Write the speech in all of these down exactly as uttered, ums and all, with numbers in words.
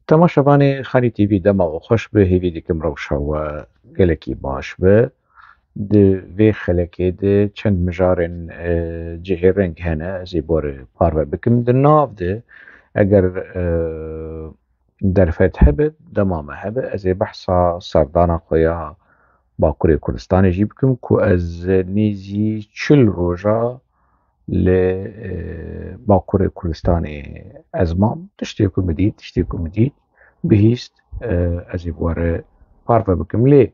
Temaşevanê Xanî T V, dema we xweş be, hêvî dikim rewşa we gelekî baş be. Di vê xelekê de çend mijarên, e, cihêreng hene, ez ê bi we re parve bikim. Di nav de, eger, e, derfet hebe, dema me hebe, ez ê behsa serdana xwe ya Bakurê Kurdistanê jî bikim, ku ez nêzî çil roja li, e, Bakurê Kurdistanê ez mam. Tiştê ku min dît, tiştê ku min dît, bihîst, e, ez ê bi we re parve bikim. Lê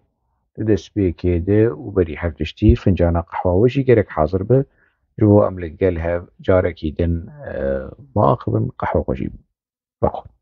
di destpêkê de û berî her tiştî fincana qehwa we jî gerek hazir be. Ji bo em li gel hev carekî din, e, biaxivin, qehwa xwe jî bixwin.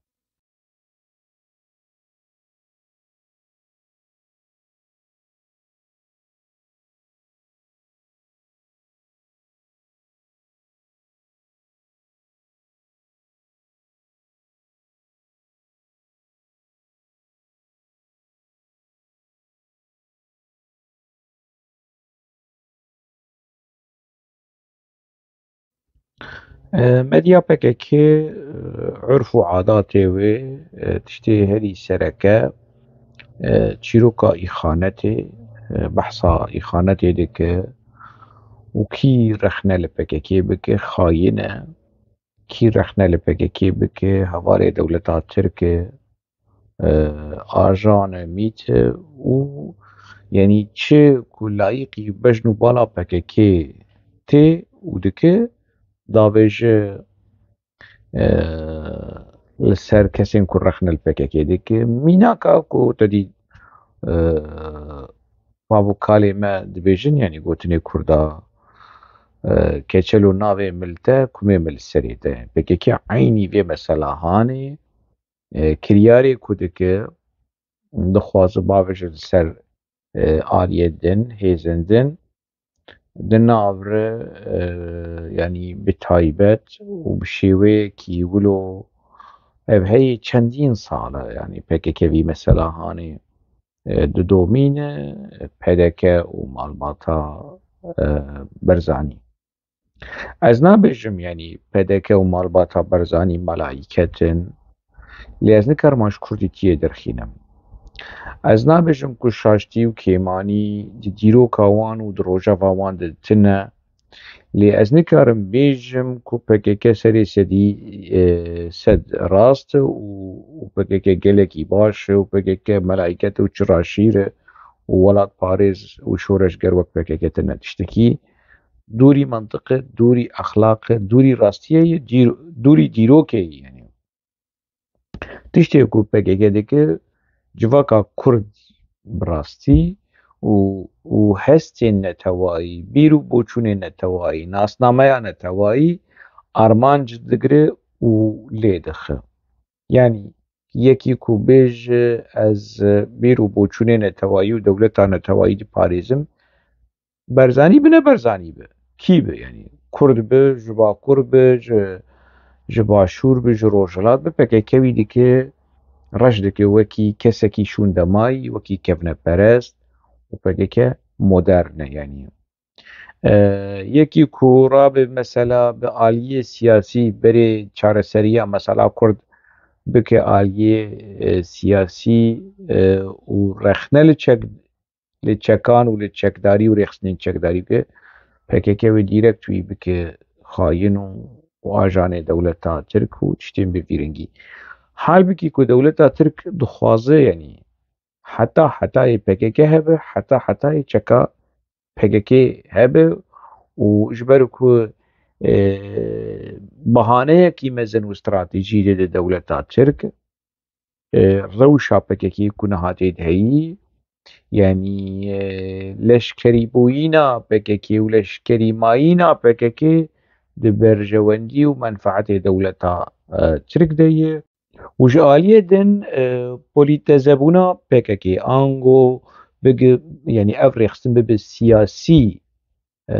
E, medya P K K, e, urf û adatê wê, e, tiştê herî sereke, e, çîroka îxanetê, e, behsa îxanetê dike û kî rexne li P K K bike, xayîn e. Kî rexne li P K K bike, hevalê dewleta Tirk e, e, ajan e, mît e û, yanî, çi ku layîqî bejn û bala P K K tê û dike, davêje, e, li ser kesên ku rexne li P K K dike. Mînaka ku te dî, e, pav û kalê me dibêjin, yanî gotinê Kurda, e, keçelo navê mil te, kumê mil serê te. P K K eynî vê mesela hanê, e, kiryarê ku dike, dixwaze bavêje li ser, e, aliyê din, hêzên din, di nav re, e, yanî bi taybet û bi şêweyekî wilo ev heyî çendîn sal e, yanî P K K vî mesela hanê, e, didomîne, P D K û malbata, e, Barzanî. Ez nabêjim, yanî, P D K û malbata Barzanî melayîket in, lê ez nikarim ji kurdîtiyê derxînim. Ez nabêjim ku şaştî û kêmanî di dîroka wan û di rojeva wan de tune, lê ez nikarim bêjim ku P K K serê sedî, e, sed rast e û, û P K K gelekî baş e û P K K melayîket e û çiraşîr e û welatparêz û şoreşger wek P K K tune. Tiştekî dûrî mentiq e, dûrî exlaq e, dûrî rastiyê ye, dîr-, dûrî dîrokê ye, yanî. Tiştê ku P K K dike, civaka Kurd bi rastî û, û hestên netewayî, bîr û boçûnên netewayî, nasnameya netewayî armanc digire û lê dixe. Yanî, yekî ku bêje, ez bîr û boçûnê netewayî û dewleta netewayî diparêzim, Barzanî bi ne Barzanî bi, kî bi, yanî, Kurd bi, ji Bakur bi, ji, ji Başûr bi, ji Rojhilat bi, P K K wî dike, reş dike wekî kesekî şûndemayî, wekî kevneperest û P K K modern e, yanî. E, yekî ku rabe mesela bi aliyê siyasî berê çareseriya mesela Kurd bike aliyê, e, siyasî, e, û rexne li çek, li çekan û li çekdarî û rêxistinên çekdarî bike, P K K wê dîrekt wî bike xayîn û, û ajanê dewleta Tirk û tiştên bi vî rengî. Halbikî ku dewleta Tirk dixwaze, yanî, heta hetayê P K K hebe, heta hetayê çeka P K K hebe û ji ber ku, e, bahaneyekî mezin û stratejî dide dewleta Tirk, e, rewşa P K K ku niha tê de heyî, yanî, e, leşkerîbûyîna P K K û leşkerîmayîna P K K di berjewendî û menfaetê dewleta, e, Tirk de ye. Û ji aliyê din, e, polîtezebûna P K K, ango bigi-, yanî ev rêxistin bibe siyasî, e,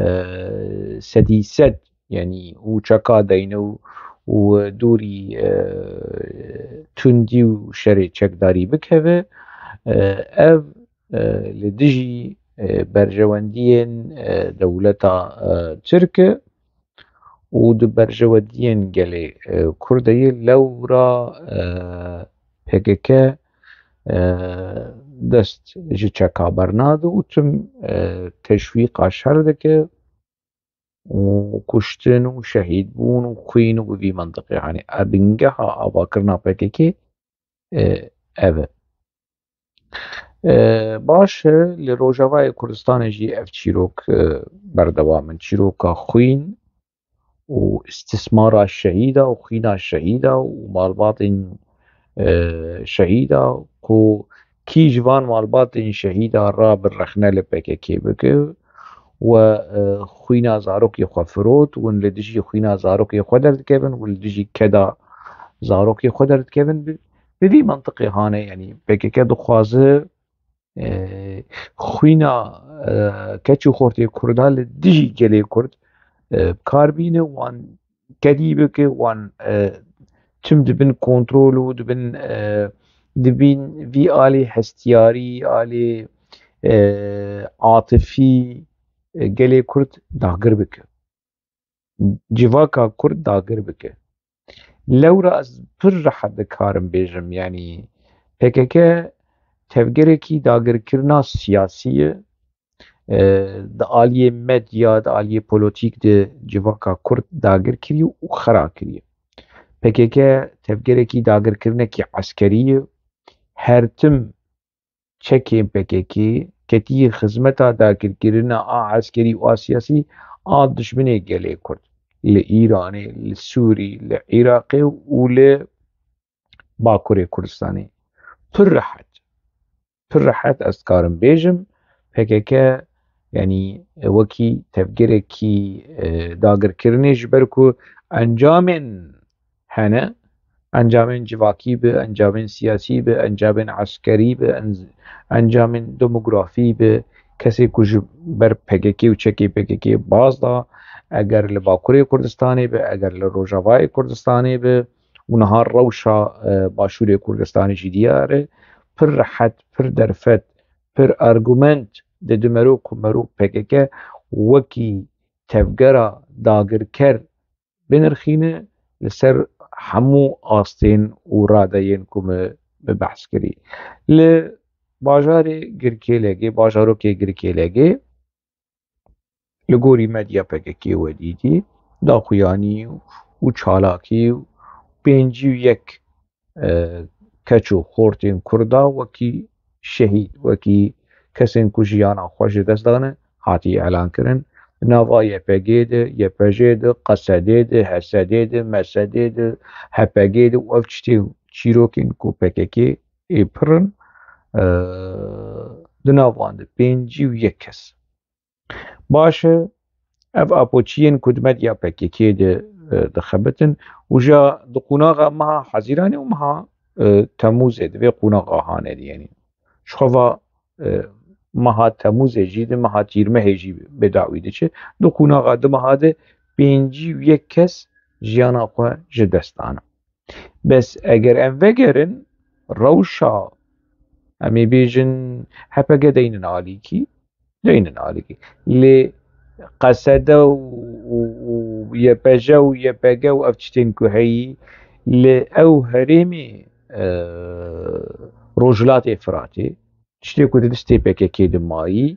sedî sed, yanî û çeka deyne û, û dûrî, e, tundî û şerê çekdarî bikeve, e, ev, e, li dijî, e, berjewendiyên, e, dewleta, e, Tirk e û di berjewendiyên gelê, e, Kurd de ye. Lewra, e, P K K, e, dest ji çeka bernade û tim, e, teşwîqa şer dike û kuştin û şehîdbûn û xwîn û bi vî mintiqê. Hanê, e, bingeha avakirina P K K, e, ev e. E, baş e, li Rojavayê Kurdistanê jî ev çîrok, e, berdewam in. Çîroka xwîn û îstismara şehîda û xwîna şehîda û malbatên, e, şehîda, ku kî ji van malbatên şehîda re bi rexne li P K K bike we, e, xwîna zarokê xwe firot, hûn li dijî xwîna zarokê xwe derdikevin, hûn li dijî keda zarokê xwe derdikevin. Bi, bi vî mintiqê hane, yanî P K K dixwaze, e, xwîna, e, keç û xortê Kurda li dijî gelê Kurd, e, bi kar bîne, wan kedî bike, wan, e, tim dibin kontrol û dibin, e, dibin vî alî hestiyarî, alî, e, atifî, e, gelê Kurd dagir bike. Civaka Kurd dagir bike. Lewra ez pir rehet dikarim bêjim, yanî P K K tevgerekî dagirkirina siyasî ye. E, di aliyê medya, di aliyê polotîk de civaka Kurd dagir kiriye û xera kiriye. P K K tevgerekî dagirkirinekî eskerî ye. Her tim çekên P K K ketiye xizmeta dagirkirina a eskerî û a siyasî a dijminê gelê Kurd li Îranê, li Sûrî, li Iraqê û li Bakurê Kurdistanê. Pir rehet, pir rehet ez dikarim bêjim, P K K, yanî, wekî tevgerekî, e, dagirkirinê, ji ber ku encamên hene, encamên civakî bi, encamên siyasî bi, encamên eskerî bi, enc-, encamên demografî bi, kesê ku ji ber P K K û çekê P K K baz da, eger li Bakurê Kurdistanê bi, eger li Rojavayê Kurdistanê bi, û niha rewşa, e, Başûrê Kurdistanê jî diyar e, pir rehet, pir derfet, pir argument dide mero ku mero P K K wekî tevgera dagirker binirxîne li ser hemû astên û radeyên ku me, me behs kirî. Li bajarê Girkêlegê, bajarokê Girkêlegê, li gorî medya P K K we dîtî, daxuyanî û çalakî û pêncî û yek, e, keç û xortên Kurda wekî şehîd, wekî kesên ku jiyana xwe ji dest dane, hatî elan kirin. Di nava Y P G de, Y P J de, Q S D de, H S D de, M S D de, H P G de û ev tiştê çîrokên ku P K K ê pir in, e, di nav wan de pêncî û yek kes. Baş e, ev apoçiyên ku di medya P K K de, e, dixebitin û ja di qonaxa meha Hezîranê û meha, e, Temûzê, di vê qonaxa hane diyenî. Ji xwe va, e, meha Temûzê jî, di meha Tîrmehê jî bi dawî diçe. Di qonaxa du meha de pêncî û yek kes jiyana xwe ji dest dane. Bes eger em vegerin rewşa, em ê bêjin H P G deynin alîkî, deynin alîkî. Lê Q S D û, û, û Y P J û Y P G û ev tiştên ku heyî, li ew herêmê, e, Rojhilatê Firatê, tiştê ku di destê P K K de mayî,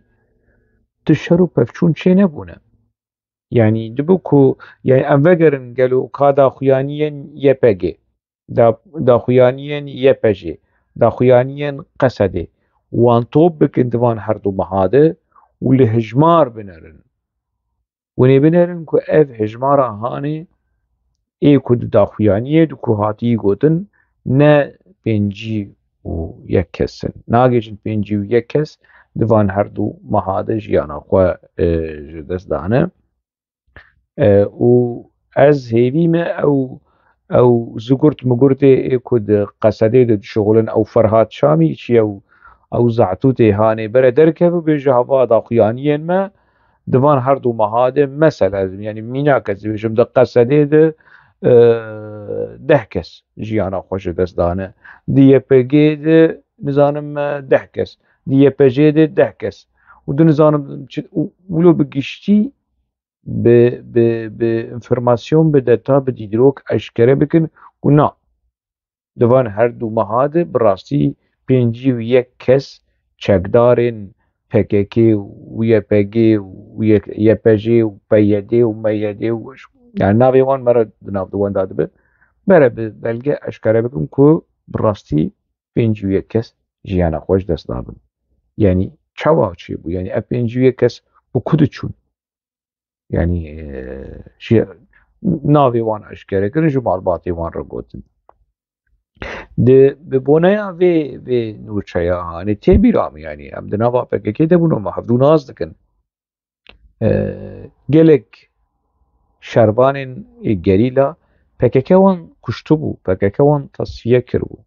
tu şer û pevçûn çênebûne. Yanî dibe ku, yanî em vegerin gelo ka daxuyaniyên Y P G, da-, daxuyaniyên Y P J, daxuyaniyên Q S D, wan top bikin di van her du meha de û li hijmar binerin. Hûn ê binerin ku ev hijmara hanê ê ku di daxuyaniyê de ku hatî gotin ne pêncî û yek kes in. Nagêjin pêncî û yek kes di van her du meha de jiyana xwe, e, ji dest dane. E, û ez hêvî me ew, ew zigurt migurtê ê ku di Q S D'ê de dişixulin, ew Ferhat Şamî çi ew, ew Zahtûtê hanê bere derkeve bêje hava daxuyaniyên me di van her du meha de, mesela, yanî mînak ez dibêjim, di Q S D'ê de, e, deh kes jiyana xwe ji dest dane. Di Y P G de, nizanim, e, deh kes. Di Y P J de deh kes. Û di nizanim çi, û, wilo bi giştî bi, bi, bi înformasyon, bi deta, bi dîdrok eşkere bikin ku na. Di van her du meha de bi rastî pêncî û yek kes çekdarên P K K û Y P G û Y P J û P Y D û M Y D û, yani navê wan me re di nav di wenda dibe. Me re bi belge eşkere bikin ku bi rastî pêncî û yek kes jiyana xwe ji dest dabin. Yani çawa çêbû? Yani ev pêncî û yek kes bi ku diçûn? Yani, e, ji navê wan eşkere kirin, ji malbatê wan re gotin. Di, bi boneya vê, vê nûçeya, hani tê bîra min, yani em di nava P K K de bûn û me hevdû nas dikin. E, gelek şervanên, e, gerîla P K K wan kuştibû, P K K wan tasfiye kiribû.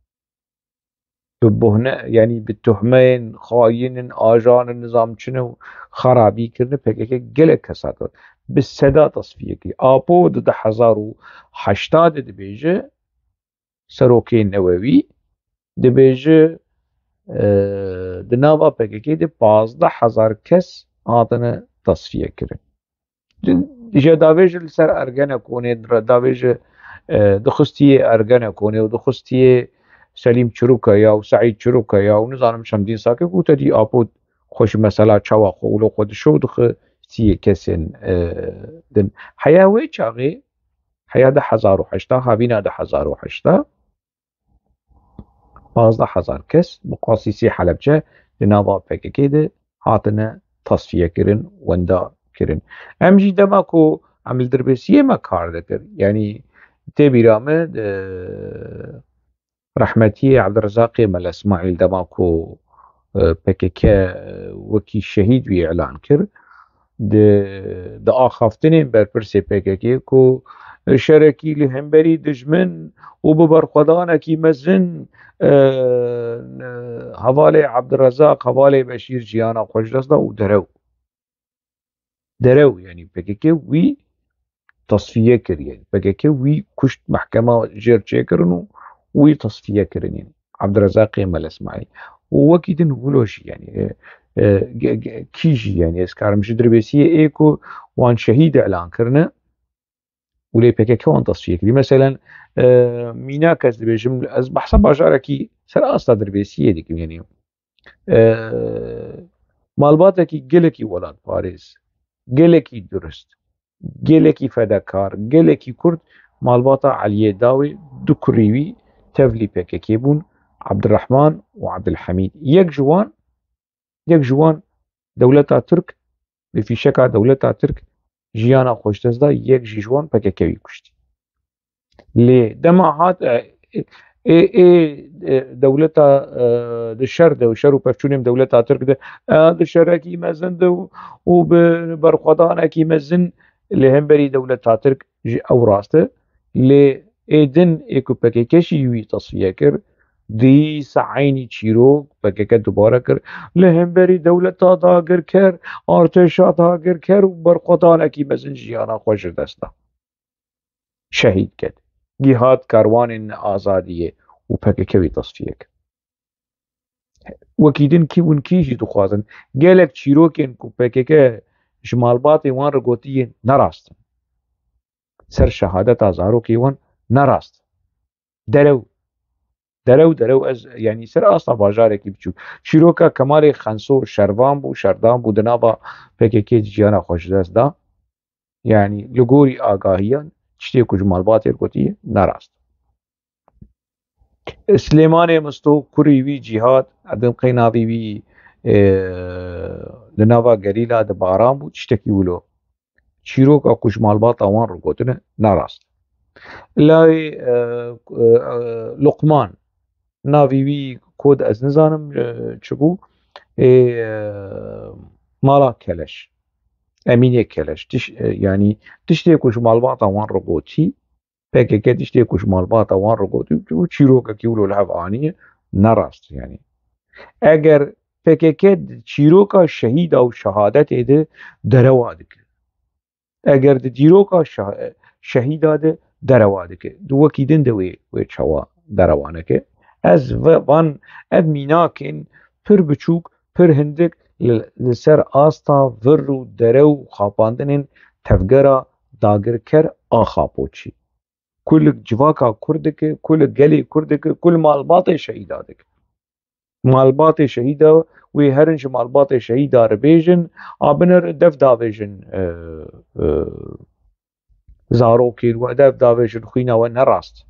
Bi bohne, yani bi tuhmeyên xayîn in, ajan in, nizam çi ne û xerabî kirine, P K K gelek kesa kir. Bi seda tasfiye kir. Apo di du hezar û heşta de dibêje, serokê newewî dibêje, e, di nava P K K de pazdeh hezar kes hatine tasfiye kirin. Di, ji davê ji li ser Ergenekonê re davê ji, e, dixistiyê Ergenekonê û dixistiyê Selîm Çirûkaya û Seîd Çirûkaya û nizanim çendîn sake ku te dî Apo xwe ji mesela çawa xwe wilo xwe dişo û dixistiyê kesên, e, din. Heya wê çaxê, heya du hezar û heşta, havîna du hezar û heşta, pazdeh hezar kes bi qasî sê Helebce di nava P K K de hatine tasfiye kirin, wenda kirin. Em jî dema ku em li Dirbêsiyê me kar dikir, yanî tê bîra min, e, rehmetiyê Ebdirezaqê Mele Îsmaîl dema ku, e, P K K wekî şehîd wî îlan kir, di, di axaftinên berpirsê P K K ku şerekî li hemberî dijmin û bi berxwedanekî mezin, e, hevalê Ebdirezaq, hevalê Beşîr jiyana xwe ji dest da û derew. Derew, yanî P K K wî tasfiye kir, yanî P K K wî kuşt, mehkema jêr çêkirin û wî tasfiye kirin, yanî Ebdirezaqê Mele Îsmaîl. Û wekî din wilo jî, yanî, e, e, ge-, ge-, kî jî, yanî ez karim ji Dirbêsiyê ê ku wan şehîd îlan kirine û lê P K K wan tasfiye kirî. Meselen, e, mînak ez dibêjim, ez behsa bajarekî ser asta Dirbêsiyê dikim, yanî, e, malbatekî gelekî welatparêz, gelekî durist, gelekî fedakar, gelekî kurd, malbata Eliyê Dawê, du kurî wî tevlî P K K bûn, Ebdirehman û Ebdilhemîd. Yek ji wan, yek ji wan dewleta Tirk, bi fîşeka dewleta Tirk jiyana xwe ji dest da, yek jî ji wan P K K wî kuştî. Lê dema hat, e, ê, ê, e, dewleta, e, di şer de û şer û pevçûnên dewleta Tirk de, e, di şerekî mezin de û, û bi berxwedanekî mezin li hemberî dewleta Tirk ji ew rast e. Lê ê din ê ku P K K jî wî tasfiye kir, dîsa eynî çîrok P K K dubare kir. Li hemberî dewleta dagirker, artêşa dagirker û berxwedanekî mezin jiyana xwe ji dest da. Şehîd ket. Gihat karwanên azadiyê û P K K wî tasfiye kir. Wekî din kî hûn kî jî dixwazin. Gelek çîrokên ku P K K ji malbatê wan re gotiye ne rast in. Ser şehadeta zarokê wan ne rast. Derew. Derew, derew ez, yanî ser asta bajarekî biçûk. Çîroka Kemalê Xenso şervan bû, şerdan bû, di nava P K K jiyana xwe ji dest da. Yanî li gorî agahiyan tiştê ku ji malbatê re gotiye ne rast. Silêmanê Misto, kurî wî Cîhad, edim qey navî wî, e, li nava gerîla di baran bû, tiştekî wilo. Çîroka ku ji malbata wan re gotine, ne rast. Lawê, e, e, Luqman, navî wî kod ez nizanim, e, çi bû, ê, e, mala Keleş, Emînê Keleş, tiş-, e, yanî tiştê ku ji malbata wan re gotî, P K K tiştê ku ji malbata wan re gotî û çîrokekî wilo li hev aniye, ne rast, yanî. Eger P K K di çîroka şehîda û şehadetê de derewa dike, eger di dîroka şe-, şehîda de derewa dike, di wekî din de wê, wê çawa derewa neke? Ez ve-, van ev mînakên pir biçûk, pir hindik li, li ser asta vir û derew û xapandinên tevgera dagirker a Xapoçî. ku li civaka Kurd dike, ku li gelê Kurd dike, ku li malbatê şehîda dike. Malbatê şehîda wê herin ji malbatê şehîda re bêjin, a binir dev davêjin, e, e, zarokên we, dev davêjin xwîna we ne rast.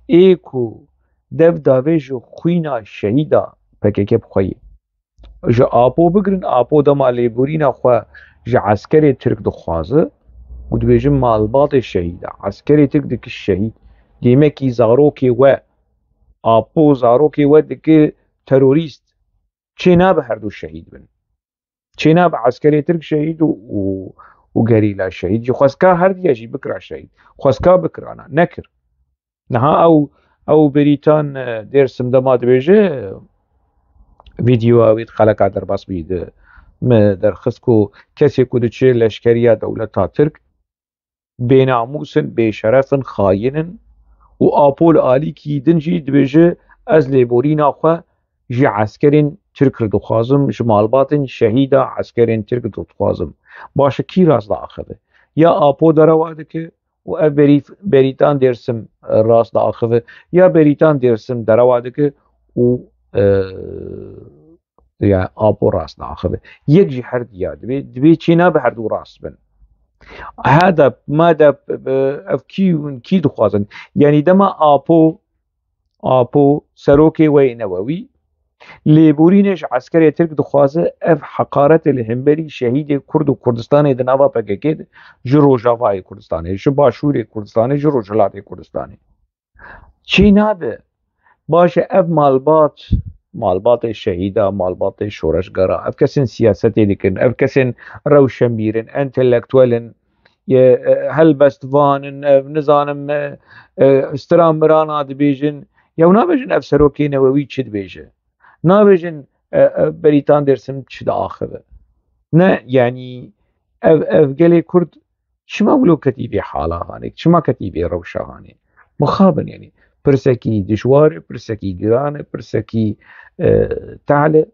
Ê ku dev davêjin xwîna şehîda P K K bi xwe ye. Ji Apo bigirin, Apo dema lêborîna xwe ji eskerê Tirk dixwaze û dibêjin malbatê şehîda, eskerê Tirk dike şehîd. Dêmekî zarokê we, Apo zarokê we dike terorîst. Çê nabe her du şehîd bin. Çê nabe eskerê Tirk şehîd û, û, û gerîla şehîd. Ji xwestka her diya jî bikira şehîd. Xwestka bikirana, nekir. Niha ew, ew Berîtan, e, Dêrsim dema dibêje, vîdyoya wî di xeleka derbas bî di me derxist ku kesê ku diçe leşkeriya dewleta Tirk, bênamûs in, bêşeref in, xayin in û Apo li alîkî din jî dibêje, ez lêborîna xwe ji eskerên Tirk re dixwazim, ji malbatên şehîda eskerên Tirk re dixwazim. Baş e, kî rast diaxive? Ya Apo derewa dike û ev Berî-, Berîtan Dêrsim, e, rast diaxive, ya Berîtan Dêrsim derewa dike û, e, ya Apo rast diaxive. Yek ji her diya dibe, dibe çê nabe her du rast bin. HDP, MDP, e, ev kî, kî dixwazin? Yanî dema Apo, Apo, serokê we yê newewî, lêborînê ji eskerê Tirk dixwaze, ev heqaretê li hemberî şehîdê Kurd û Kurdistanê di nava P K K de, ji Rojavayê Kurdistanê, ji Başûrê Kurdistanê, ji Rojhilatê Kurdistanê. Çê nabe. Baş e, ev malbat, malbatê şehîda, malbatê şoreşgera, ev kesên siyasetê dikin, ev kesên rewşenbîr in, entelektuel in, ye, e, helbestvan in, ev nizanim, e, e, stran mirana dibêjin. Ew nabêjin ev serokê newewî çi dibêje. Nabêjin, e, e, Berîtan Dêrsim çi diaxive. Ne, yanî ev, ev gelê Kurd çima wilo ketî vê hala hanê? Çima ketî vê rewşa hanê? Mixabin, yanî pirsekî dijwar e, pirsekî giran e, pirsekî, e, tehl e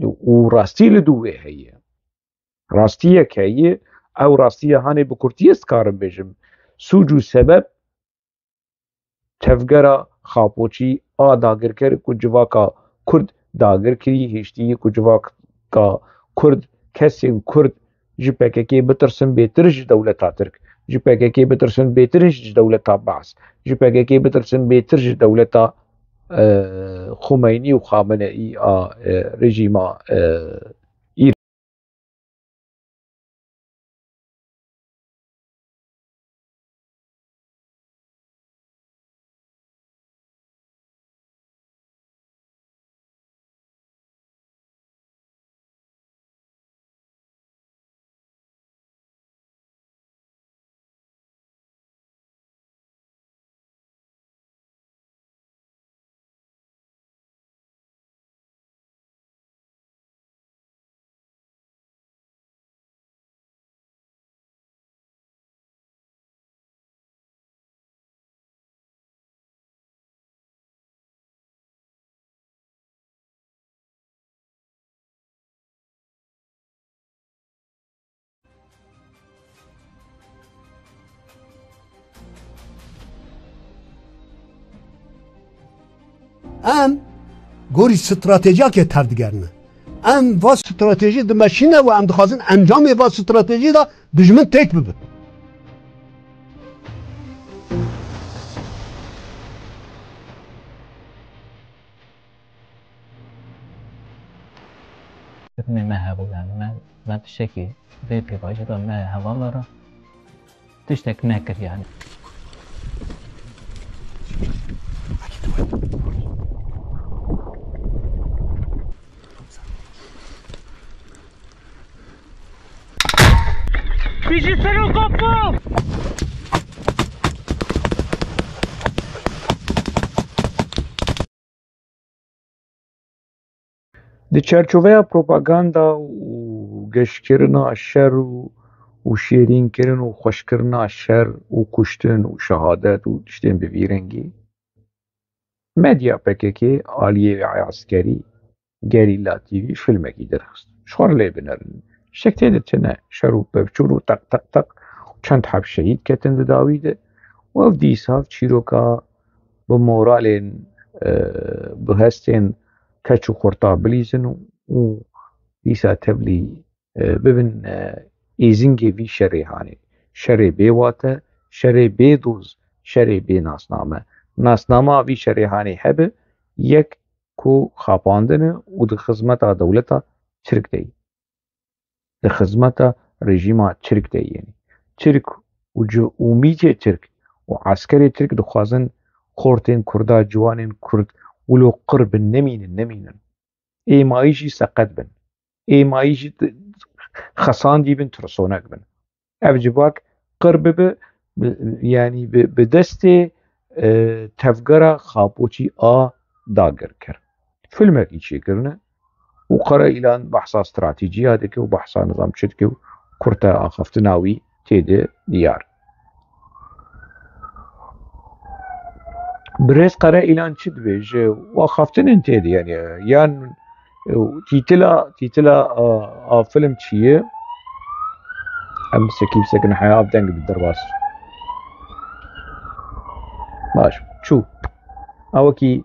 û rastî li dû wê heye. Rastiyek heye, ew rastiya hanê bi kurtiyê ez dikarim bêjim. Sûc û sebeb tevgera xapoçî a dagirker ku civaka Kurd dagir kirî, hiştî ku civaka Kurd, kesên Kurd ji P K K bitirsin bêtir ji dewleta Tirk, ji P K K bitirsin bêtir ji dewleta Baas, ji P K K bitirsin bêtir ji dewleta, e, Xumeynî û Xameneî a, e, rejîma, e, Em gorî stratejiyakê tevdigerine. Em va stratejî dimeşîne û em dixwazin encamê va stratejî de dijmin têk bibe. Kirinê me hebû, yani me, me tiştekî vê pêvajoya me hevala re tiştek nekir yani. Bijî ser û kapı! Di çerçoveya propaganda û geşkirina şer û, û şêrînkirin û xweşkirina şer û kuştin û şehadet û tiştên bi vî rengî, medya P K K aliyê eskerî, Gerîla T V filmekî derxist. Ji xwe re lê binerin. Şek tê de tune, şer û pevçûn û teq teq teq, çend heb şehîd ketin di dawî de û ev dîsa çîroka bi moralên, e, bi hestên keç û xurta bilîzin û, û dîsa tevlî, e, bibin, e, êzingê vî şerê hanê. Şerê bê wate, şerê bê doz, şerê bê nasname. Nasnama vî şerê hanê hebe, yek ku xapandin e û di xizmeta dewleta Tirk de ye. Di xizmeta rejîma Tirk de yên. Tirk û ci û mîcê Tirk û eskerê Tirk dixwazin xortên Kurda, ciwanên Kurd wilo qir bin, nemînin, nemînin. Ê mayî jî seqet bin. Ê mayî jî di-, xesandî bin, tirsonek bin. Ev civak qir bibe, bi, yanî bi, bi destê, e, tevgera xapoçî a dagirker. Filmekî çêkirine û Qere Îlan behsa stratejîya dike û behsa nizam çi dike û kurte axaftina wî tê de diyar. Birêz Qere Îlan çi dibêje? Axaftinên tê de, yanî, yan, e, tîtila, tîtila a, a film çi ye? Em sekî sekine heya ev deng bi derbas. Baş, çû. Ew wekî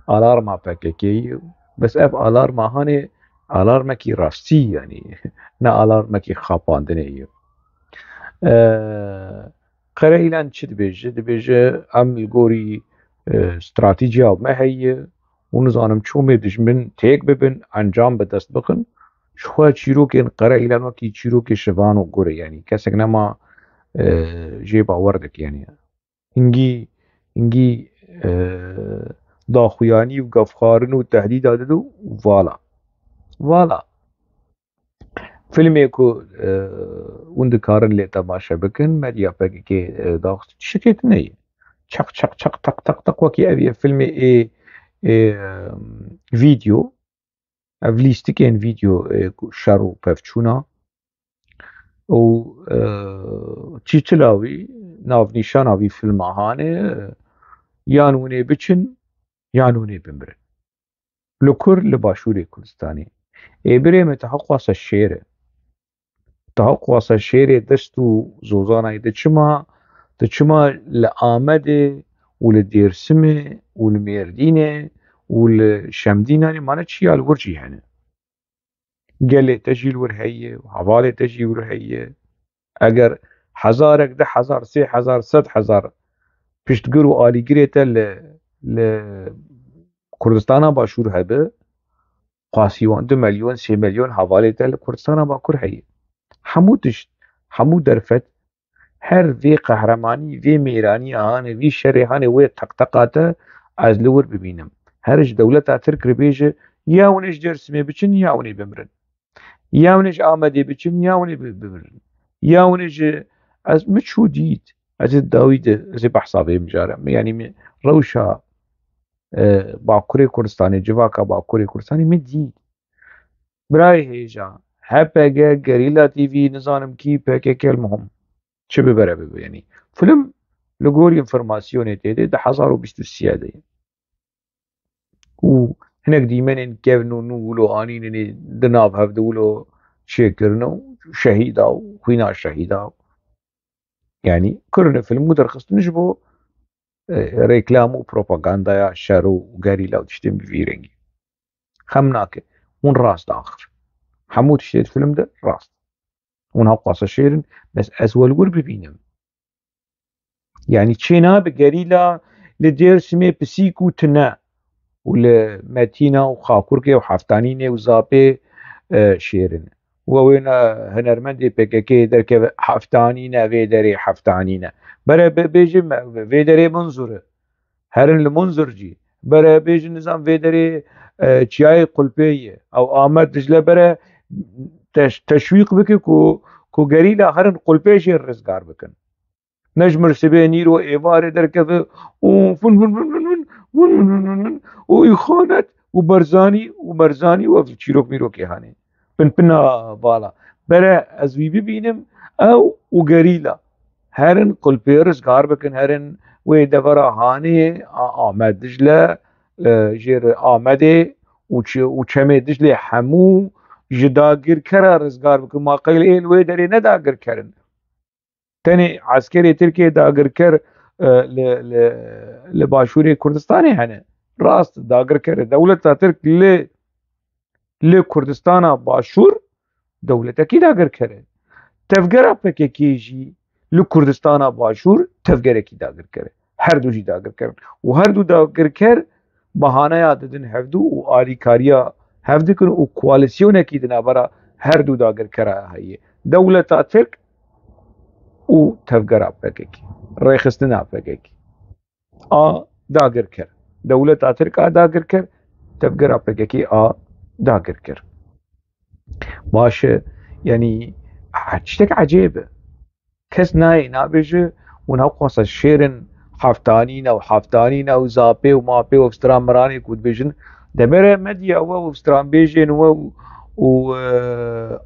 alarma P K K ye. Bes ev alarma hanê alarmekî rastî, yanî ne alarmekî xapandinê ye. E, Qere Îlan çi dibêje? Dibêje, em li gorî, e, stratejîya me heye û nizanim çomê dijmin têk bibin, encam bi dest bixin. Ji xwe çîrokên Qere Îlan wekî çîrokê şivan û gur e, yanî kesek nema, e, jê bawer dike, yanî hingî, hingî, e, daxuyanî û gefxwarin û tehdîda dide û vala. Vala. Filmê ku, e, hûn dikarin lê temaşe bikin, medya P K K, e, daxist tiştekê tune ye. Çaq, çaq, çaq, taq, taq, taq, wekî ev ye filmê ê, ê, e, vîdeo. Ev lîstikên vîdeo, e, ku şer û pevçûna. Û, e, çîtila wî, navnîşana vî filma hanê, e, yan hûn ê biçin, yan hûn ê bimirin. Li kur, li Başûrê Kurdistanê. Ê birê min, te heqwasa şêr e. Te heqwasa şêrê dest û zozanayê, de çima, de çima li Amedê û li Dêrsimê û li Mêrdînê û li Şemdînanê mane çi ya li wir jî hene? Gelê te jî li wir heye û hevalê te jî li wir heye. Eger hezarek, deh hezar, sê hezar, sed hezar piştgir û alîgirê te li, li Kurdistana Başûr hebe, qasî wan du milyon, sê milyon hevalê te li Kurdistana Bakur heye. Hemû tişt, hemû derfet, her vê qehremanî, vê mêranî hanê, vî şerê hanê, wê teqteqa te ez li wir bibînim. Her ji dewleta Tirk re bêje, ya hûn ê ji Dêrsimê biçin, ya hûn ê bimirin. Ya hûn ê ji Amedê biçin, ya hûn ê bi-, bimirin. Ya hûn ê ji, ez, min çû dît. Ez ê dawî de, ez ê behsa vê mijarê. Yanî min rewşa, e, Bakurê Kurdistanê, civaka Bakurê Kurdistanê min dît. Birayê hêja, H P G, Gerîla T V, nizanim kî, P K K, el muhim. Çi bibere bibe, yanî. Film li gorî informasyonê tê de du hezar û bîst û sê de ye. Û hinek dîmenên kevn û nû wilo anînê di nav hev de wilo çêkirine û şehîda û xwîna şehîda. Yanî kirine film û derxistin ji bo, e, reklam û propagandaya şer û gerîla û tiştên bi vî rengî. Xem nake. Hûn rast axir. Hemû tiştê di film de rast. Hûn heqwasa şêr in, bes ez we li wir bibînim. Yanî çê nabe gerîla li Dêrsimê pisîk û tune û li Metîna û Xakurkê û Heftanînê û Zapê, e, şêr in. Û ew ê ne hunermendê P K K derkeve Heftanîne, vê derê Heftanîne. Bere be-, bêjim, vê derê Munzur e. Herin li Munzur jî. Bere bêjin nizam vê derê, e, çiyayê Qulpê ye. Ew Amed Dicle bere teş-, teşwîq bike ku, ku gerîla herin Qulpê jê rizgar bikin. Ne ji Mirsibê Nîro êvarê derkeve û fin, fin, fin, û îxanet û Barzanî û Barzanî û ev çîrok mîrokê hanê. Pinpina vala. Bere ez wî bibînim, ew û gerîla. Herin Qulpê rizgar bikin, herin wê devera hanê a Amed Dicle, e, jêr Amedê û çi-, û çemê Diclê hemû ji dagirkera rizgar bikin. Ma qeyl ê li wê derê ne dagirker in. Tenê eskerê Tirkiyê dagirker, e, li, li, li Başûrê Kurdistanê hene. Rast dagirker e. Dewleta Tirk li, li Kurdistana Başûr dewletekî dagirker e. Tevgera P K K jî li Kurdistana Başûr tevgerekî dagirker e. Her du jî dagirker in. Û her du dagirker bahaneya didin hevdu û alîkariya hev dikin û koalîsyonekî di navbera her du dagirkera heye. Dewleta Tirk û tevgera P K K. Rêxistina P K K. A dagirker. Dewleta Tirk a dagirker, tevgera P K K a dagirker. Baş e, yanî, tiştek ecêb e. Kes nayê nabêje, û newqasa şêrin heftanî ne û heftanî ne û zapê û mapê û stran miranê ku dibêjin, debere medya we û stranbêjên we û, û, e,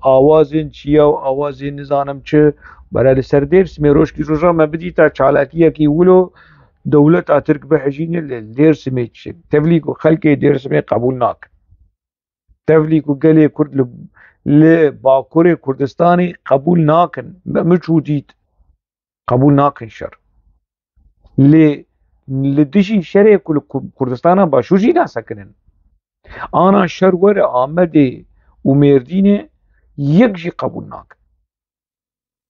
awazên çiya û awazên nizanim çi, bere li ser Dêrsimê rojkî roja me bidîta çalakiyekî wilo dewleta Tirk bihejîne li Dêrsimê çi. Tevlî ku xelkê Dêrsimê qebûl nakin. Tevlî ku gelê Kurd li, li Bakurê Kurdistanê qebûl nakin. Me, min çû dît. Qebûl nakin şer. Lê li dijî şerê ku li Ku-, Kurdistana Başûr jî nasekinin. Ana şer were Amedê û Mêrdînê yek jî qebûl nakin.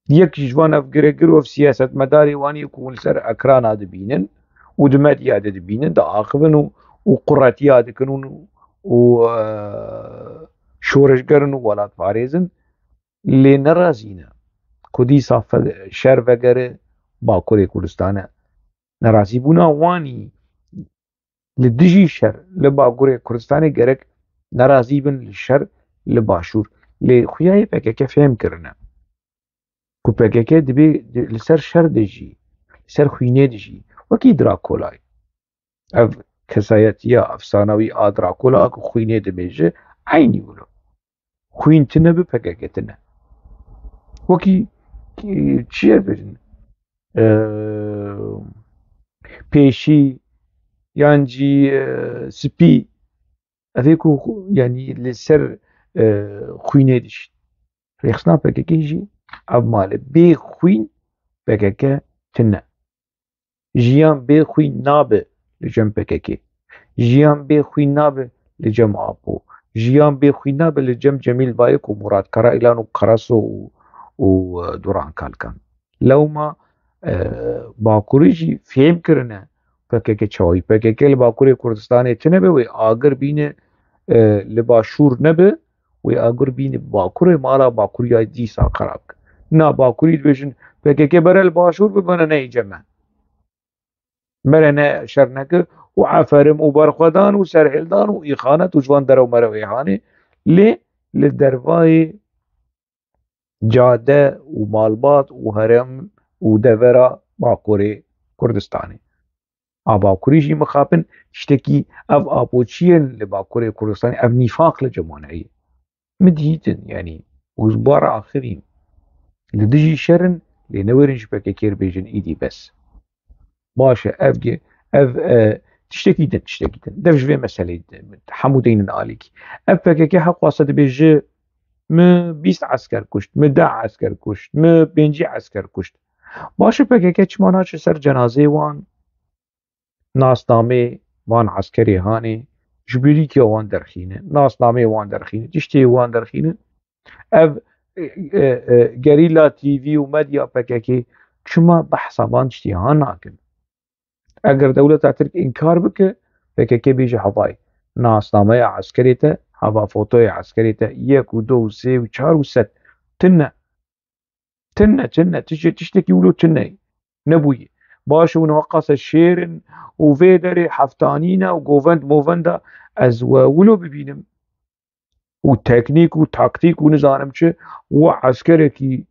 Yek jî ji van ev giregir û ev siyasetmedarê wan ê ku hûn li ser ekrana dibînin û di medya de dibînin, diaxivin û, û quretiya dikin û, û, e, şoreşger in û welatparêz in, lê nerazî ne ku dîsa fe-, şer vegere Bakurê Kurdistanê. Nerazîbûna wanî li dijî şer li Bakurê Kurdistanê gerek nerazî bin li şer li Başûr. Lê xuya yê P K K fêm kirine ku P K K dibê di-, li ser şer dijî, li ser xwînê dijî. Wekî Drakolay. Ev kesayetiya efsanewî a Drakola a ku xwînê dimêje, eynî wilo. Xwîn tune bi P K K tune. Wekî, e, çi ye bêjin? E, pêşî yan jî, e, spî. Ev ê ku xu-, yanî li ser, e, xwînê dişît. Rêxistina P K K jî ev mal e. Bê xwîn P K K tune. Jiyan bê xwîn nabe li cem P K K. Jiyan bê xwîn nabe li cem Apo. Jiyan bê xwîn nabe li cem Cemîl Bayik û Murat Karaîlan û Karaso û, û, e, Duran Kalkan. Lewma, e, Bakurî jî fêm kirine P K K çawî. P K K li Bakurê Kurdistanê tune be, wê agir bîne, e, li Başûr nebe, wê agir bîne Bakurê, mala Bakuriya dîsa xerab kir. Na Bakurî dibêjin, P K K bere li Başûr bibene neyê cem me. Mere ne şer neke û eferim û berxwedan û serhêldan û îxanet û ji van derew merew ê hanê, lê li dervayê cade û malbat û herem û devera Bakurê Kurdistanê. A Bakurî jî mixabin tiştekî ev apoçiyên li Bakurê Kurdistanê, ev nîfaq li cem wan heye. Min dihîtin, yanî, û ji bar axivîn. Li dijî şer in, lê newêrin ji P K K re bêjin îdî bes. Baş e, ev ge-, ev, e, tiştekî din, tiştekî din. Dev ji vê meseleyê de, hemû deynin alîkî. Ev P K K heqwasa dibêje, mi bîst esker kuşt, mi deh esker kuşt, mi pêncî esker kuşt. Baş e, P K K çima naçe ser cenazeyê wan? Nasnameyê van eskerê hanê, ji bîrîkiya wan derxîne, nasnameyê wan derxîne, tiştê wan derxîne. Ev, e, e, e, gerîla T V û medya P K K çima behsa van tiştê han nakin? Eger dewleta Tirk înkar bike, P K K bêje hevayê. Nasnameya eskerê te, heva fotoya eskerê te, yek û du û sê û çar û sed. Tune. Tune, tune, tiştê, tiştekî wilo tune. Nebûye. Baş e, hûn weqase şêr in û vê derê heftanî ne û govend movenda ez we wilo bibînim. Û teknîk û taktîk û nizanim çi, we eskerekî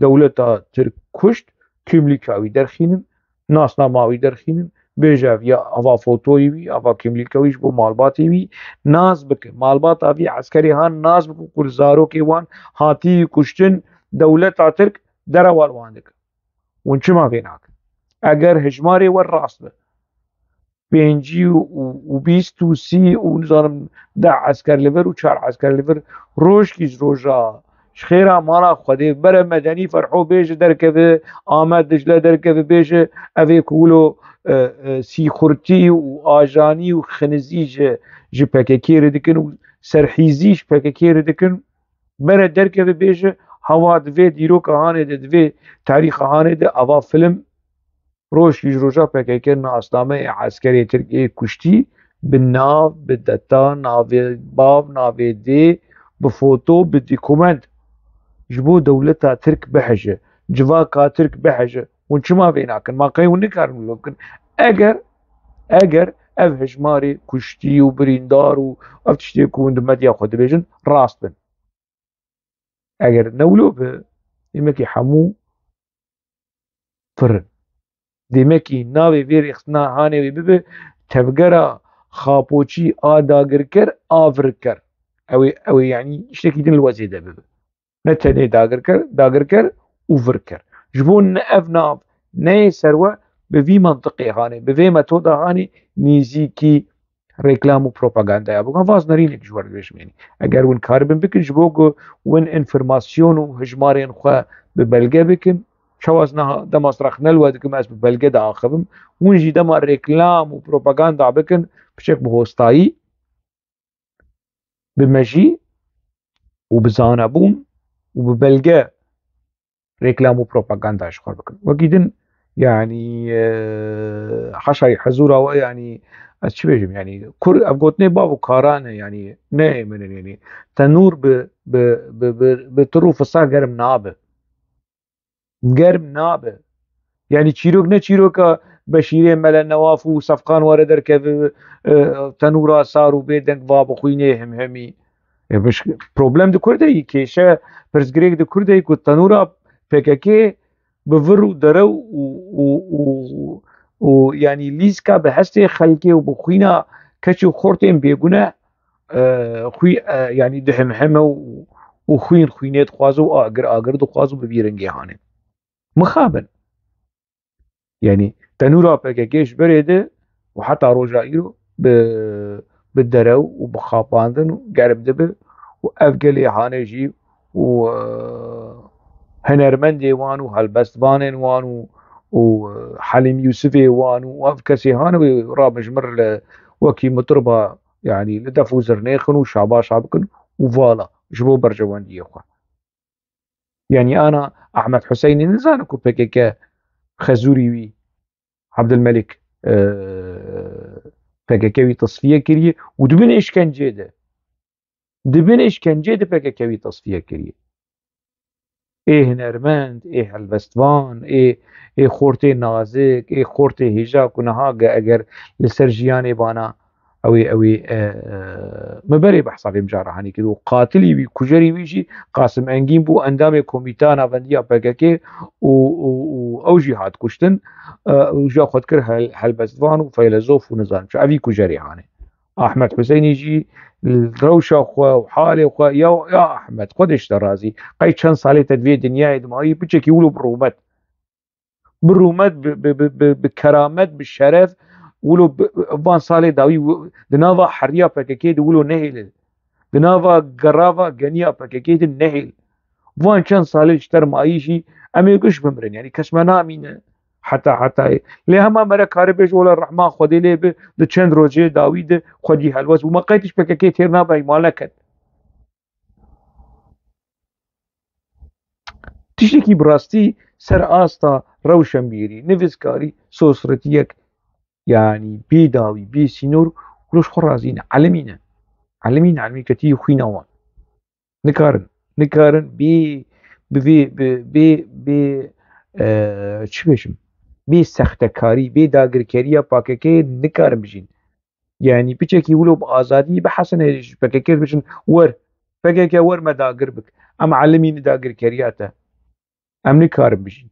dewleta Tirk kuşt, kimlîka wî derxînin, nasnama wî derxînin, bêje ev ya ava fotoyê wî, ava kimlîka wî ji bo malbatê wî nas bike. Malbata vî eskerê han nas bike ku zarokê wan hatî kuştin, dewleta Tirk derewa li wan dike. Hûn çima vê nakin? Eger hejmarê we rast be, pêncî û, û bîst û sî û nizanim deh esker li vir û çar esker li vir rojkî ji roja Ji xêra mala Xwedê bere medenî Ferho bêje derkeve, Amed Dicle derkeve bêje, ev ê ku wilo, e, e, sîxurtî û ajanî û xinizî ji, ji P K K re dikin û serhîzî ji P K K re dikin, bere derkeve bêje, hewa di vê dîroka hanê de, di vê tarîxa hanê de, ava film roj ji roja P K K nasnameyê eskerê Tirk ê kuştî bi nav, bi deta, navê bav, navê dê, bi foto, bi dokument ji bo dewleta Tirk bihije, civaka Tirk bihije. Hûn çima vê nakin? Ma qey hûn nikarin wilo bikin? Eger, eger ev hejmarê kuştî û birîndar û ev tiştê ku hûn di medya xwe dibêjin rast bin. Eger ne wilo be, demekî hemû fir in. Demekî navê vê rêxistina hanê wê bibe tevgera xapoçî a dagirker a virker. Ew ê, ew ê, yanî, tiştekî din li we zêde bibe. Ne tenê dagirker, dagirker û virker. Ji bo ne ev nav neyê ser we, bi vî mentiqê hanê, bi vê metoda hanê nêzîkî reklam û propagandaya bikin. Vaz nerînek ji we re dibêjim, yanî eger hûn karibin bikin, ji bo ku hûn înformasyon û hijmarên xwe bi belge bikin, çawa ez niha dema ez rexne li we dikim, ez bi belge diaxivim, hûn jî dema reklam û propaganda bikin, piçek bi hostayî, bi mejî û bi zanebûn û bi belge reklam û propaganda ji xwe bikin. Wekî din, yanî, e, haşayî hezûra we, yanî, ez çi bêjim, yanî, kur, ev gotinê bav û karan e, yanî, neyê min in, yanî, tenûr bi, bi, bi, bi, bi tir û fisa germ nabe. Germ nabe. Yanî çîrok ne çîroka Beşîrê Mele Newaf û Sefqan were derkeve, e, tenûra sar û bêdeng va bixwînê himhimî. E, biş-, problem di kur de yî, kêşe, pirsgirêk di kur de yî ku tenûra P K K bi vir û derew û, û, û, û, yanî lîska bi hestê xelkê û bi xwîna keç û xortên bêgune, e, xwî-, e, yanî dihimhime û, û xwîn xwînê dixwaze û agir agir dixwaze û bi vî rengê hanê. Mixabin. Yanî tenûra P K K ji berê de û heta roja îro bi, bi derew û bi xapandin û germ dibe û ev gelê hanê jî û, e, hunermendê wan û helbestvanên wan û, û, e, Helîm Yûsifê wan û ev kesê hanê wê rabin ji mir li wekî mitirba, yanî li def û zirnêxin û şabaşa bikin û vala ji bo berjewendiyê xwe. Yanî ana Ahmed Huseynî nizane ku P K K xezûrî wî Abdulmelik, e, P K K wî tasfiye kiriye û di bin êşkencê de, di bin êşkencê de P K K wî tasfiye kiriye. Ê hunermend, ê helbestvan, ê, ê xortê nazik, ê xortê hêja ku niha ge-, eger li ser jiyanê bana, ew ê, ew ê, e, e, me berê behsa vê mijara hanê kir û qatilî wî, kujerî wî jî Qasim Engîn bû, endamê Komîteya Navendiya P K K û, û, û ew jî hat kuştin. E, û jiya xwe dikir hel-, helbestvan û feylezof û nizanim çi. Evî kujerê hanê. Ahmed Huseynî jî li rewşa xwe û halê xwe, ya, ya Ahmed, Xwedê ji te razî, qey çend salê te di vê dinyayê de mayî, piçekî wilo bi rûmet. Bi rûmet, bi, bi, bi, bi, bi keramet, bi şeref, wilo bi, van salê dawî wi-, di nava heriya P K K de wilo nehêle. Di nava gerava geniya P K K de nehêl. Van çend salê ji te re mayî jî em ê giş bimirin. Yanî kes me namîne. Heta hetayê. Lê hema mere karê bêje, wela rehma Xwedê lê bi, di çend rojê dawî de xwedî helwest bû. Me qey tişt P K K têr nabe, mal neket. Tiştekî bi rastî ser asta rewşenbîrî, nivîskarî, sosretiyek, yanî bê dawî, bê sînor, wilo ji xwe razî ne. Elimî ne. Elimî ne, elimî ketî xwîna wan. Nikarin, nikarin bê, bi vê, bi, bê, bê, e, çi bêjim? Bê sextekarî, bê dagirkeriya P K K nikarin bijîn. Yanî piçekî wilo bi azadî bihesine ji P K K bêjin, wer, P K K wer me dagir bik. Em elimî ne dagirkeriya te. Em nikarin bijîn.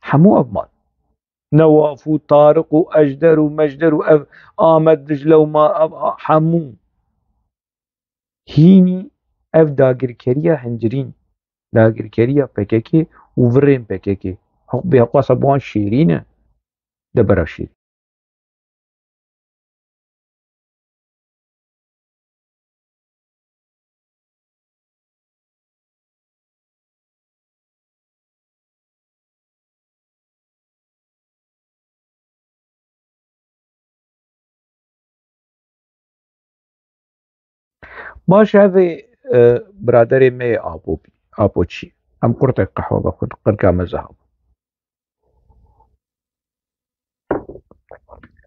Hemû ev mal. Newaf û Tariq û Ejder û Mejder û ev Amed Dicle û ma ev a-, hemû. Hînî ev dagirkeriya hincirîn, dagirkeriya P K K û virên P K K. Heq-, bê heqwasa bi wan şêrîn e, de bera şêrîn. Baş e, ev ê, e, biraderê me yê Apo-, Apoçî. Em qurtek qehwe vexwin, qirka me zehab.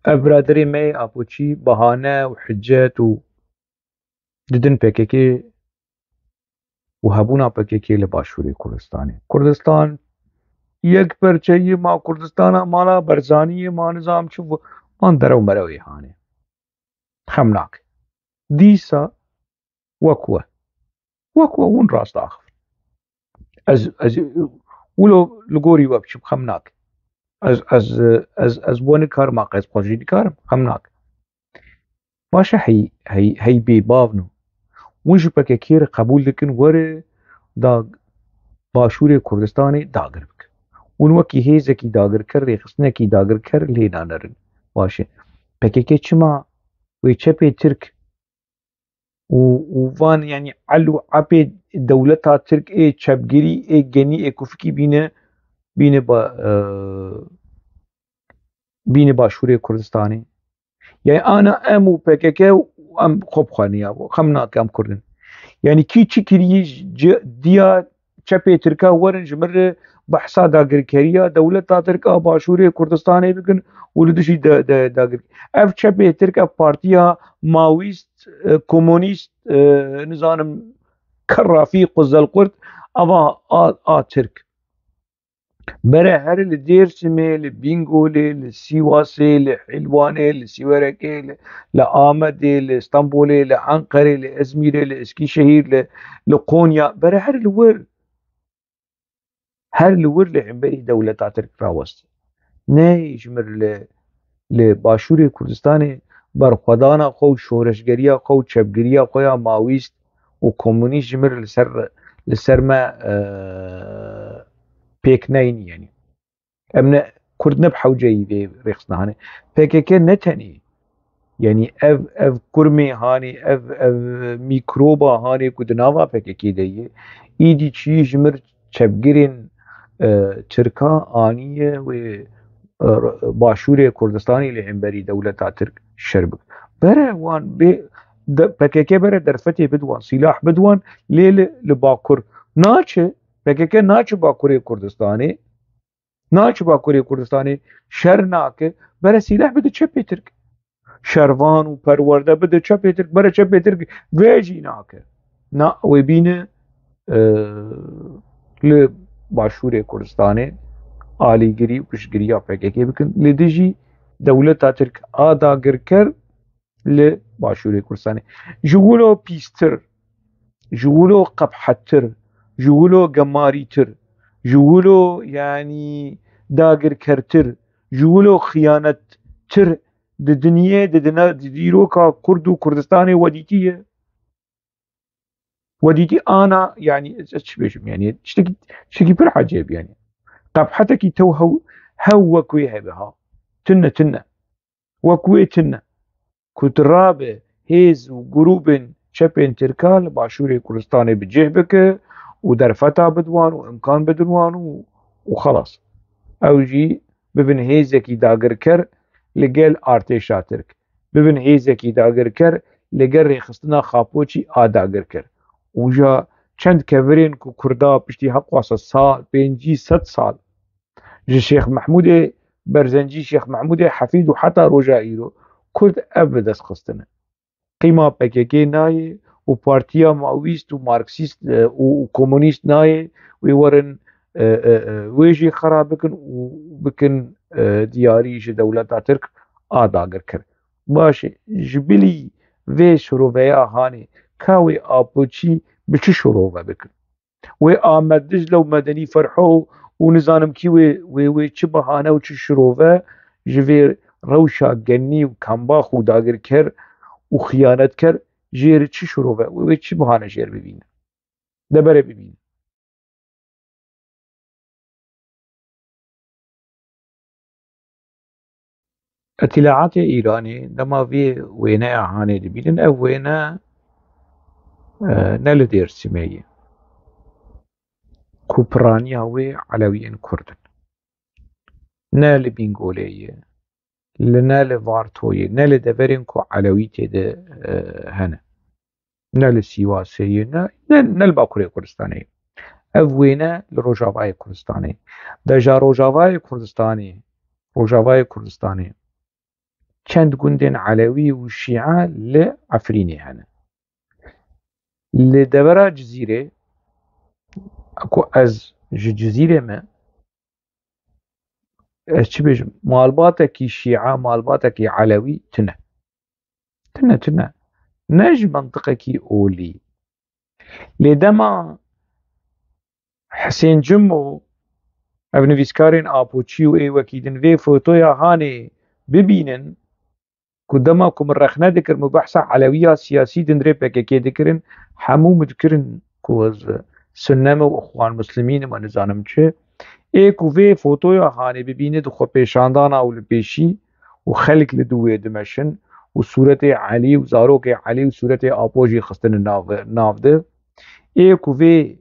Ev biraderê me yê Apoçî bahane û hicet û didin P K K û hebûna P K K li Başûrê Kurdistanê. Kurdistan yek perçeyî ma, Kurdistana mala Berzaniyê ma, nizam çi, van derew merewê hanê. Xem nake. Dîsa wek we. Wek we hûn rast axivin. Ez, ez wilo li gorî we biçim, xem nake. Ez, ez, ez, ez we nikarim, aqe ez xwe jî nikarim, xem nake. Baş e, hey, hey, hey bê bavno. Hûn ji P K K re qebûl dikin were da Başûrê Kurdistanê dagir bikin. Hûn wekî hêzekî dagirker, rêxistinekî dagirker lê nanerin. Baş e. P K K çima wê çepê Tirk û, û van, yanî el û epê dewleta Tirk ê çepgirî, ê genî, ê kufikî bîne, bîne ba, e, bîne Başûrê Kurdistanê. Yani ana em û P K K û em xwe bi xwe niya, xem nake, em Kurd in. Yani kî çi kirî, ji diya çepê Tirka werin ji min re behsa dagirkeriya dewleta Tirk a Başûrê Kurdistanê bikin û li dijî de, de, dagir. Ev çepê Tirk, ev partiya mawîst, e, komunîst, e, nizanim kerrafî, quzelqurt, ava a, a Tirk. Bere her li Dêrsimê, li Bîngolê, li Sîwasê, li Hîlwanê, li Sîwerekê, li, li Amedê, li Stenbolê, li Enqerê, li Ezmîrê, li Eskîşehîr, li, li Qonya, bere her li wir. Her li wir li hemberî dewleta Tirk rawest. Ne ji mir li, li Başûrê Kurdistanê berxwedana xwe û şoreşgeriya xwe û çepgiriya xwe ya mawîst û komunîst ji mir li ser, li ser me, e, pêk neyîn, yanî. Em ne Kurd, ne bi hewceyî vê rêxistina hanê. P K K ne tenê, yanî ev, ev kurmê hanê, ev, ev mîkroba hanê ku di nava P K K de ye, îdî çiyî ji mir çepgirên, e, Tirka aniye wê, e, Başûrê Kurdistanê li hemberî dewleta Tirk şer bik. Bere wan bê, de, P K K bere derfetê bidwan, sîlah bidwan, lê li, li Bakur naçe, P K K naçe Bakurê Kurdistanê, naçe Bakurê Kurdistanê, şer nake, bere sîleh bide çepê Tirk. Şervan û perwerde bide çepê Tirk, bere çepê Tirk vê jî nake. Na, wê bîne, e, li Başûrê Kurdistanê alîgirî û piştgiriya P K K bikin. Li dijî dewleta Tirk a dagirker li Başûrê Kurdistanê. Ji wilo pîstir, ji wilo qebhettir, ji wilo gemarîtir, ji wilo, yanî, dagirkertir, ji wilo xiyanettir di dinyê, di dina, di dîroka Kurd û Kurdistanê we dîtiye? We dîtî ana, yanî, ez, ez çi bêjim, yanî, tiştekî, tiştekî pir ecêb, yanî. Qebhetekî tew hew, hew wek wê hebe ha. Tune, tune. Wek wê tune. Ku tu rabe hêz û grûbên çepên Tirka li Başûrê Kurdistanê bi cih bike û derfeta bidwan û imkan bidin wan û, û xelas. Ew jî bibin hêzekî dagirker li gel artêşa Tirk. Bibin hêzekî dagirker li gel rêxistina Xapoçî a dagirker. Û ja çend kevirên ku Kurda piştî heqwasa sal, pêncî sed sal, ji Şêx Mehmûdê Berzencî, Şêx Mehmûdê Hefîd û heta roja îro Kurd ev bi dest xistine. Qîma P K K nayê û partiya mawîst û marksîst, e, û, û komunîst nayê wê werin, e, e, e, wê jî xera bikin û bikin, e, diyarî ji dewleta Tirk a dagirker. Baş e, ji bilî vê şiroveya hanê ka wê Apoçî bi çi şirove bikin? Wê Amed Dicle û Medenî Ferho û nizanim kî wê, wê, wê çi bahane û çi şirove ji vê rewşa genî û kembax û dagirker û xiyanetker jê re çi şirove, wê, wê çi bahane jê re bibîne? De bere bibîne. Îtîlaatê Îranê dema vê wêneya hanê dibînin, ev wêne, e, ne li Dêrsimê ye. Ku piraniya wê Elewiyên Kurd in. Ne li Bîngolê ye, li, ne li Vartoyê, ne li deverên ku Elewî tê de, e, hene. Ne li Sîwasê ye, ne, ne, ne li Bakurê Kurdistanê ye. Ev wêne li Rojavayê Kurdistanê. Deja Rojavayê Kurdistanê, Rojavayê Kurdistanê çend gundên Elewî û Şîa li Efrînê hene. Li devera Cizîrê, ku ez ji Cizîrê me, ez çi bêjim, malbatekî Şîa, malbatekî Elewî tune. Tune, tune. Ne ji mentiqekî olî. Lê dema Hisên Cimo, ev nivîskarên Apoçî û ê wekî din vê fotoya hanê bibînin, ku dema ku min rexne dikir, min behsa elewiya siyasî din rê P K K dikirin, hemû min dikirin ku ez sunne me û ixwan muslimîn im, nizanim çi. Ê ku vê fotoya hanê bibîne di xwepêşandana û li pêşî û xelk li dû wê dimeşin û sûretê Elî û zarokê Elî û sûretê Apo jî xistine nav, nav de. Ê ku vê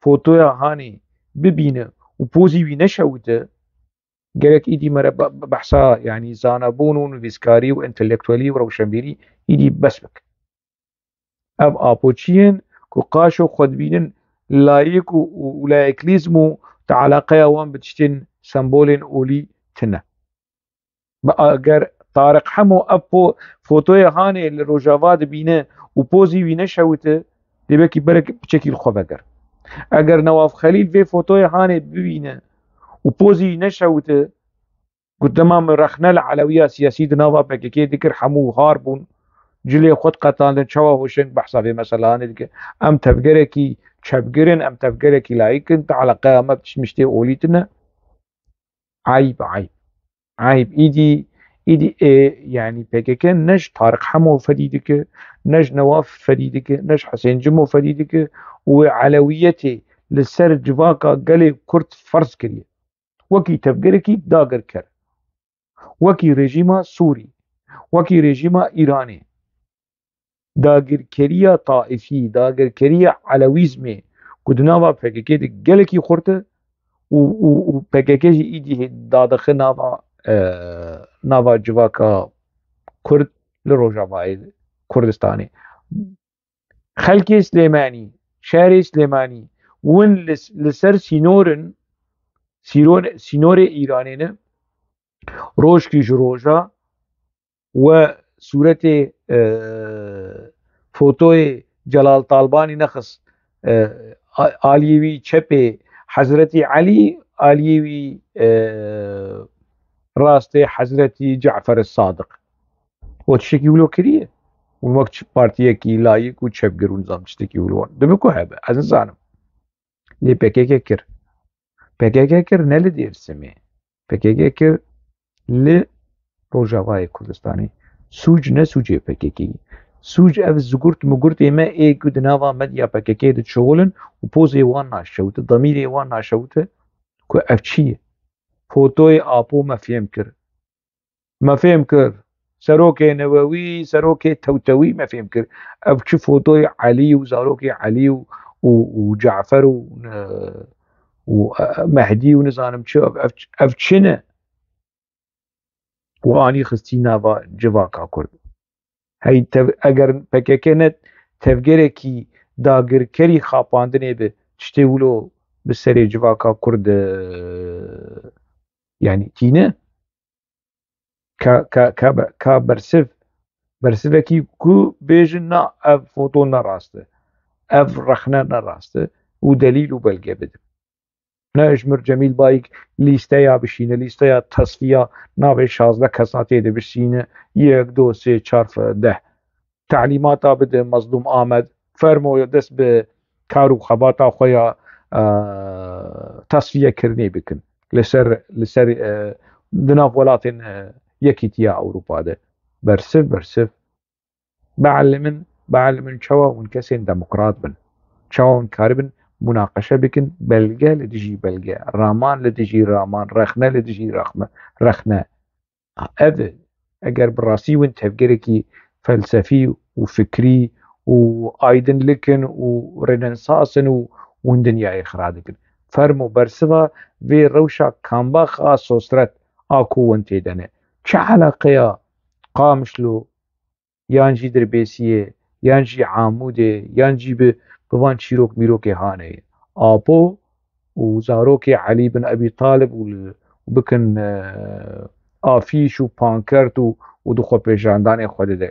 fotoya hanê bibîne û pozî wî neşewite, gerek îdî me re be-, be-, behsa, yanî, zanebûn û nivîskarî û entelektuelî û rewşenbîrî îdî bes bik. Ev Apoçiyên ku qaşo xwe dibînin layik û, û, û layiklîzm û te eleqeya wan bi tiştên sembolên olî tine. Bi-, eger Tariq Hemo ev po-, fotoyê hanê li Rojava dibîne û pozî wî neşewite, dê belkî berek piçekî li xwe veger. Eger Newaf Xelîl vê fotoyê hanê bibîne û pozî wî neşewite, got, dema min rexne li elewiya siyasî di nava P K K dikir, hemû har bûn, cilê xwe diqetandin, çawa Hoşeng behsa vê meselanê dike? Em tevgerekî çepgir in, em tevgerekî layik in, te eleqeya me bi tişt-, miştê olî tine. Eyb, eyb. Eyb. Îdî, îdî ê, yanî P K K ne ji Tariq Hemo fedî dike, ne ji Newaf fedî dike, ne ji Hisên Cimo fedî dike û wê elewiyetê li ser civaka gelê Kurd ferz kiriye. Wekî tevgerekî dagirker, wekî rejîma Sûrî, wekî rejîma Îranê, dagirkeriya taifî, dagirkeriya elewîzmê ku di nava P K K de gelekî xurt e û, û, û P K K jî îdî hê-, dadixe nava, e, nava civaka Kurd li Rojavayê Kurdistanê. Xelkê Silêmanî, şerê Silêmanî, win li, li ser sînorin, sîron-, sînorê Îranê ne, rojkî ji roja we sûretê, e, fotoyê Celal Talbanî nexist, e, a-, aliyê wî çepê Hezretî Elî, aliyê wî, e, rastê Hezretî Cafer Sadiq. We tiştekî wilo kiriye? Hûn wek çi partiyekî layik û çepgir û nizam tiştekî wilo wan? Dibe ku hebe, ez nizanim. Lê P K K kir. P K K kir ne li Dêrsimê. P K K kir li Rojavayê Kurdistanê. Sûc ne sûcê P K K. Sûc ev zigurt mugurtê me ê ku di nava medya P K K de dişixulin û pozê wan naşewite, demîrê wan naşewite ku ev çi ye? Fotoyê Apo me fêm kir. Me fêm kir. Serokê Newewî, serokê Tewtewî me fêm kir. Ev çi fotoyê Elî û zarokê Elî û, û, û Cafer û, e, û, e, Mehdî û nizanim çi, ev, ev, ev çi ne? Û anî xistî nava civaka Kurd. Hey, tev-, eger P K K ne tevgerekî dagirkerî xapandinê bi, tiştê wilo bi serê civaka Kurd, e, yanî tîne? Ka, ka, ka be-, ka bersiv, bersivekî ku bêjin, na, ev foto ne rast e, ev rexne ne rast e û delîl û belge bidin. Ne ji mir Cemîl Bayik lîsteya bişîne, lîsteya tesfiya navê şazdeh kesa tê de bişîne, yek, do, sê, çar, deh. Telîmata bide Mezlûm Amed, fermo dest bi kar û xebata xwe ya, e, tesfiyekirinê bikin. Li ser, li ser, e, di nav welatên, e, Yekîtiya Ewropa de. Bersiv, bersiv. Bielimin, bielimin çawa hûn kesên demokrat bin. Çawa hûn karibin munaqeşe bikin, belge li dijî belge, raman li dijî raman, rexne li dijî rexme-, rexne. Ev, eger bi rastî hûn tevgerekî felsefî û fikrî û aydinlik in û rênensas in û hûn dinyayê xira dikin, fermo bersiva vê rewşa Kambak a Sostret a ku hûn tê de ne. Çi eleqeya Qamişlo yan jî Dirbêsiyê yan jî Amûdê, yan jî bi, bi van çîrok mîrokê hanê. Apo û zarokê Elî bin Ebî Talib û li, û bikin, e, afîş û pankert û, û di xwepêşandanê xwe de, de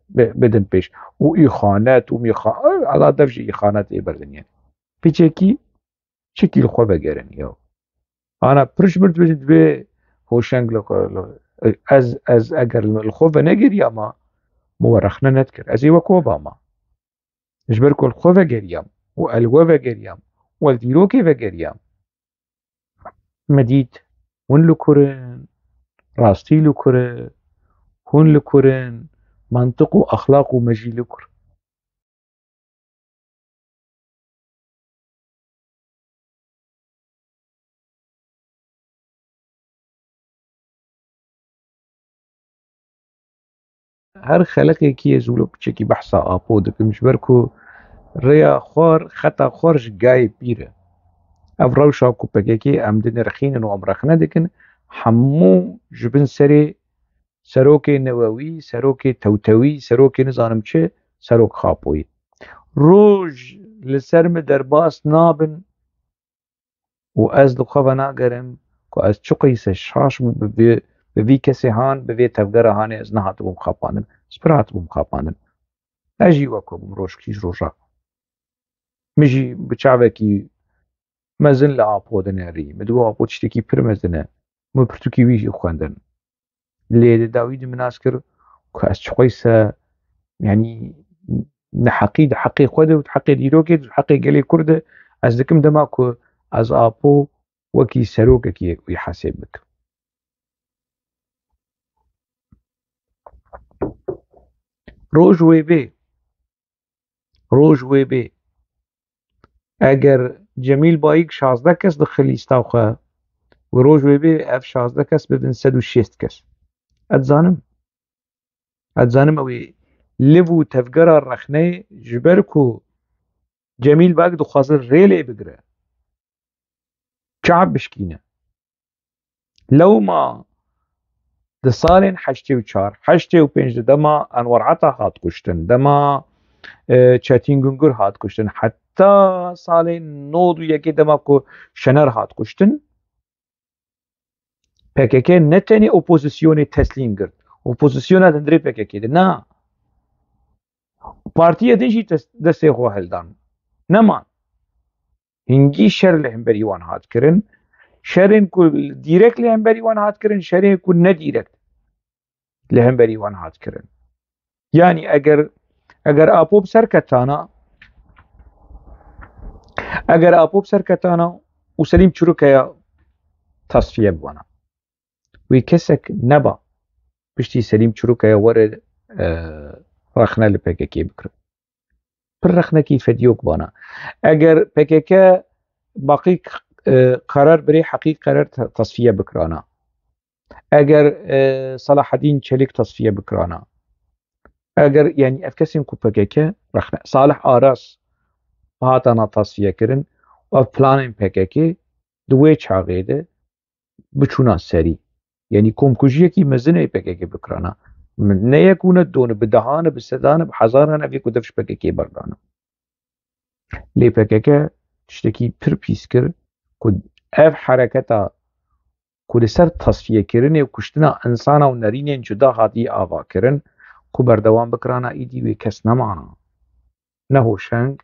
bi-, bidin pêş. Û îxanet û mîxa-, ala dev jî îxanet ê berdin yên. Piçekî çikî li xwe vegerin, ya. Ana pir ji min dibêjin, divê hoşeng li xwe, li, ez, ez eger li xwe venegeriyama, min we rexne nedikir. Ez ê wek we bama. Ji ber ku li xwe vegeriyam û ez li we vegeriyam û ez li dîrokê vegeriyam. Me dît, hûn li kur in, rastî li kur e, hûn li kur in, mantiq û exlaq û me jî li kur. Her xeleqekî ez wilo piçekî behsa Apo dikim, ji ber ku rêya xwar, xeta xwar ji gayê pîr e. Ev rewşa ku P K K em dinirxînin û em rexne dikin, hemû ji bin serê serokê Newewî, serokê Tewtewî, serokê nizanim çi, serok Xapoyî. Roj li ser min derbas nabin û ez li xwe venagerim ku ez çi qeyse şaş bûm bi vê, bi vî kesê han, bi vê tevgera hanê ez nehatibûm xapandin. Ez pir hatibûm xapandin. Ez jî wek we bûm rojkî ji roja. Min jî bi çavekî mezin li Apo dinerî. Min digot, Apo tiştekî pir mezin e. Min pirtûkî wî jî xwendin. Lê di dawî de min nas kir ku ez çiqoyse, yanî, neheqî di heqê xwe de û di heqê dîrokê de, di heqê gelê Kurd de, ez dikim dema ku ez Apo wekî serokekî wî hesêb bikim. Roj wê bê, roj wê bê. Eger Cemîl Bayik şazdeh kes dixi lîsta xwe, û roj wê bê ev şazdeh kes bibin sed û şêst kes. Ez dizanim. Ez dizanim ew ê liv û tevgera rexneyê ji ber ku Cemîl Bayik dixwaze rê lê bigire. Çav bişkîne. Lewma di salên heştê û çar, heştê û pênc de dema Enwer Ata hat kuştin, dema, e, Çetîn Gungur hat kuştin, heta salên nod û yekê dema ku Şener hat kuştin, P K K ne tenê opozisyonê teslîm girt, opozisyona di hundirê P K K de, na. Partiyê din jî tes-, destê xwe hildan. Neman. Hingî şer li hemberî wan hat kirin. Şerên ku dîrekt li hemberî wan hat kirin, şerên ku ne dîrekt li hemberî wan hat kirin. Yanî eger, eger Apo bi ser ketana, eger Apo bi ser ketana û Selîm Çirûkeya tasfiye bibana. Wê kesek neba piştî Selîm Çirûkeya were, e, rexne li P K K bikire. Pir rexnekî fediyok bana. Eger P K K baqî, e, karar birê heqî karar ta-, tasfiye bikirana. Eger, e, Salahedîn Çelîk tasfiye bikirana. Eger, yanî ev kesên ku P K K rexne. Salih Aras hatana tasfiye kirin, ev planên P K K di wê çaxê de biçûna serî. Yanî komkujiyekî mezin ê P K K bikirana. Ne yek û ne du ne, bi dehan e, bi sedan e, bi hezaran e, vê ku dev ji P K K berdana. Lê P K K tiştekî pir pîs kir ku ev hereketa ku li ser tasfiyekirinê û kuştina insana û nerînên cuda hatiye avakirin, ku berdewam bikirana, îdî wê kes nemana. Ne hoşeng,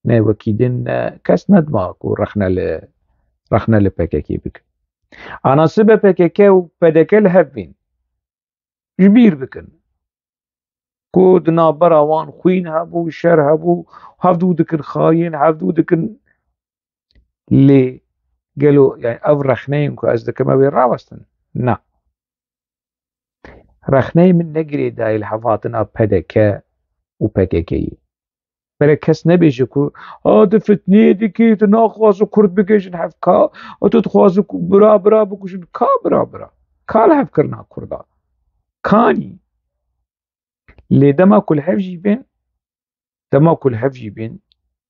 ne wekî din, ne kes nedima ku rexne li, rexne li P K K bike. Ana sibe P K K û P D K li hev bên. Ji bîr bikin. Ku di navbera wan xwîn hebû, şer hebû, hevdû dikin xayîn, hevdû dikin. Lê gelo, yani ev rexneyên ku ez dikim, ew ê rawestin? Na. Rexneyê min ne girêdayî li hevhatina P D K û P K K'yê. Bere kes nebêje ku, a, tu fitneyê dikî, tu naxwaze Kurd bigihêjin hev, ka, a, tu dixwaze ku bira bira bikujin, ka bira bira? Ka li hev kirina Kurda? Kanî? Lê dema ku li hev jî bên, dema ku li hev jî bên,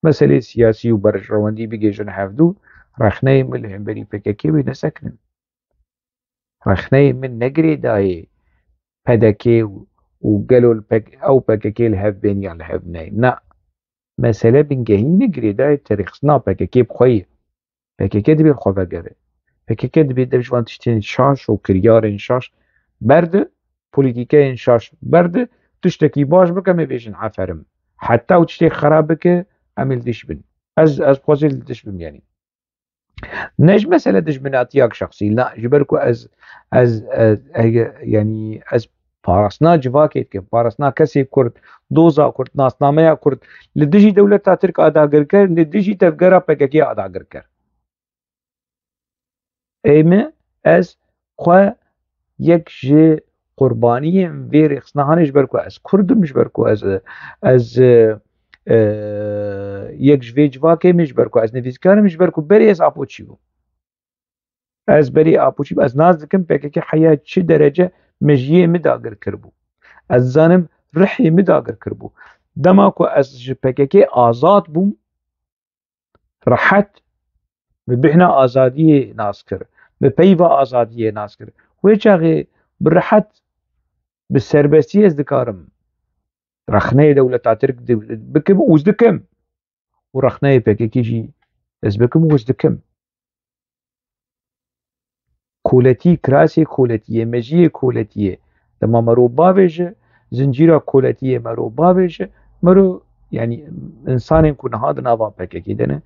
meselê siyasî û berjewendî bigihêjin hevdû, rexneyê min li hemberî P K K wê nesekinin. Rexneyê min ne girêdayê P D K û, û gelo li P K, ew P K K li hev bên yan li hev neyên. Na. Mesele bingehîn e, girêdayî te rêxistina P K K bi xwe ye. P K K dibê li xwe vegere. P K K dibê dev ji van tiştên şaş û kiryarên şaş berde, polîtîkeyên şaş berde, tiştekî baş bike, em ê bêjin aferin. Heta ew tiştê xerab bike, em ê li diş bin. Ez, ez xwezê li diş bim, yanî. Ne ji mesele dijminatiyak şexsî, na, ji ber ku ez, ez, ez, ez, yanî ez parastina civakê dikim, parastina kesê Kurd, doza Kurd, nasnameya Kurd, li dijî dewleta Tirk a dagirker, li dijî tevgera P K K a dagirker. Ê min, ez xwe yek ji qurbaniyên vê rêxistina hanê, ji ber ku ez Kurd im, ji ber ku ez, ez, e, yek ji vê civakê me, ji ber ku ez nivîskar im, ji ber ku berê ez Apoçî bûm. Ez berê Apoçî bûm, ez nas dikim P K K heya çi derece mejiyê min dagir kiribû. Ez dizanim rihê min dagir kiribû. Dema ku ez ji P K K azad bûm, rehet, bi bêhna azadiyê nas kir, bi peyva azadiyê nas kir. Wê çaxê bi rehet, bi serbestî ez dikarim rexneyê dewleta Tirk di-, bikim û ez dikim. Û rexneyê P K K jî ez bikim û ez dikim. Koletî, kirasê koletiyê, mejiyê koletiyê. Dema mero bavêje, zincîra koletiyê mero bavêje, mero, yanî, însanên ku niha di nava P K K de ne,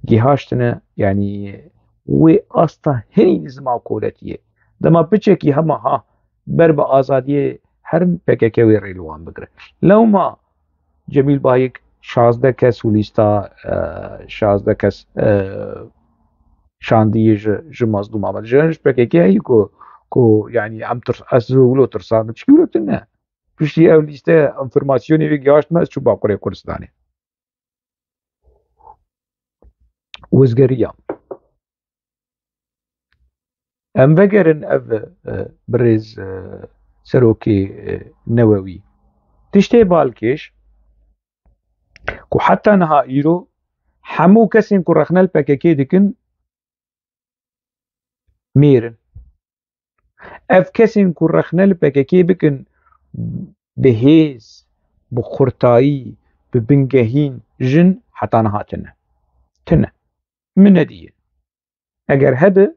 gihaştine, yanî, wê asta hinî nizma koletiyê. Dema piçekî hema ha ber bi azadiyê herin, P K K wê rê li wan bigire. Lewma Cemîl Bayik şazdeh kes û lîsta, e, şazdeh kes, e, şandiyê ji, ji Mazlûm Amed. Ji, ji P K K heyî ku, ku, yanî, em tirs-, ez wilo tirsandim. Çikî wilo tune. Piştî ew lîste, enfîrmasyonê wê gihaşt me, ez çû Bakurê Kurdistanê. Wizgeriya. Em vegerin ev, e, birêz, e, serokê, e, Newewî. Tiştê balkêş ku heta niha îro hemû kesên ku rexne li P K K dikin mêr in. Ev kesên ku rexne li P K K bikin bi hêz, bi xurtayî, bi bingehîn jin heta niha tune. Tune. Min nediye. Eger hebe,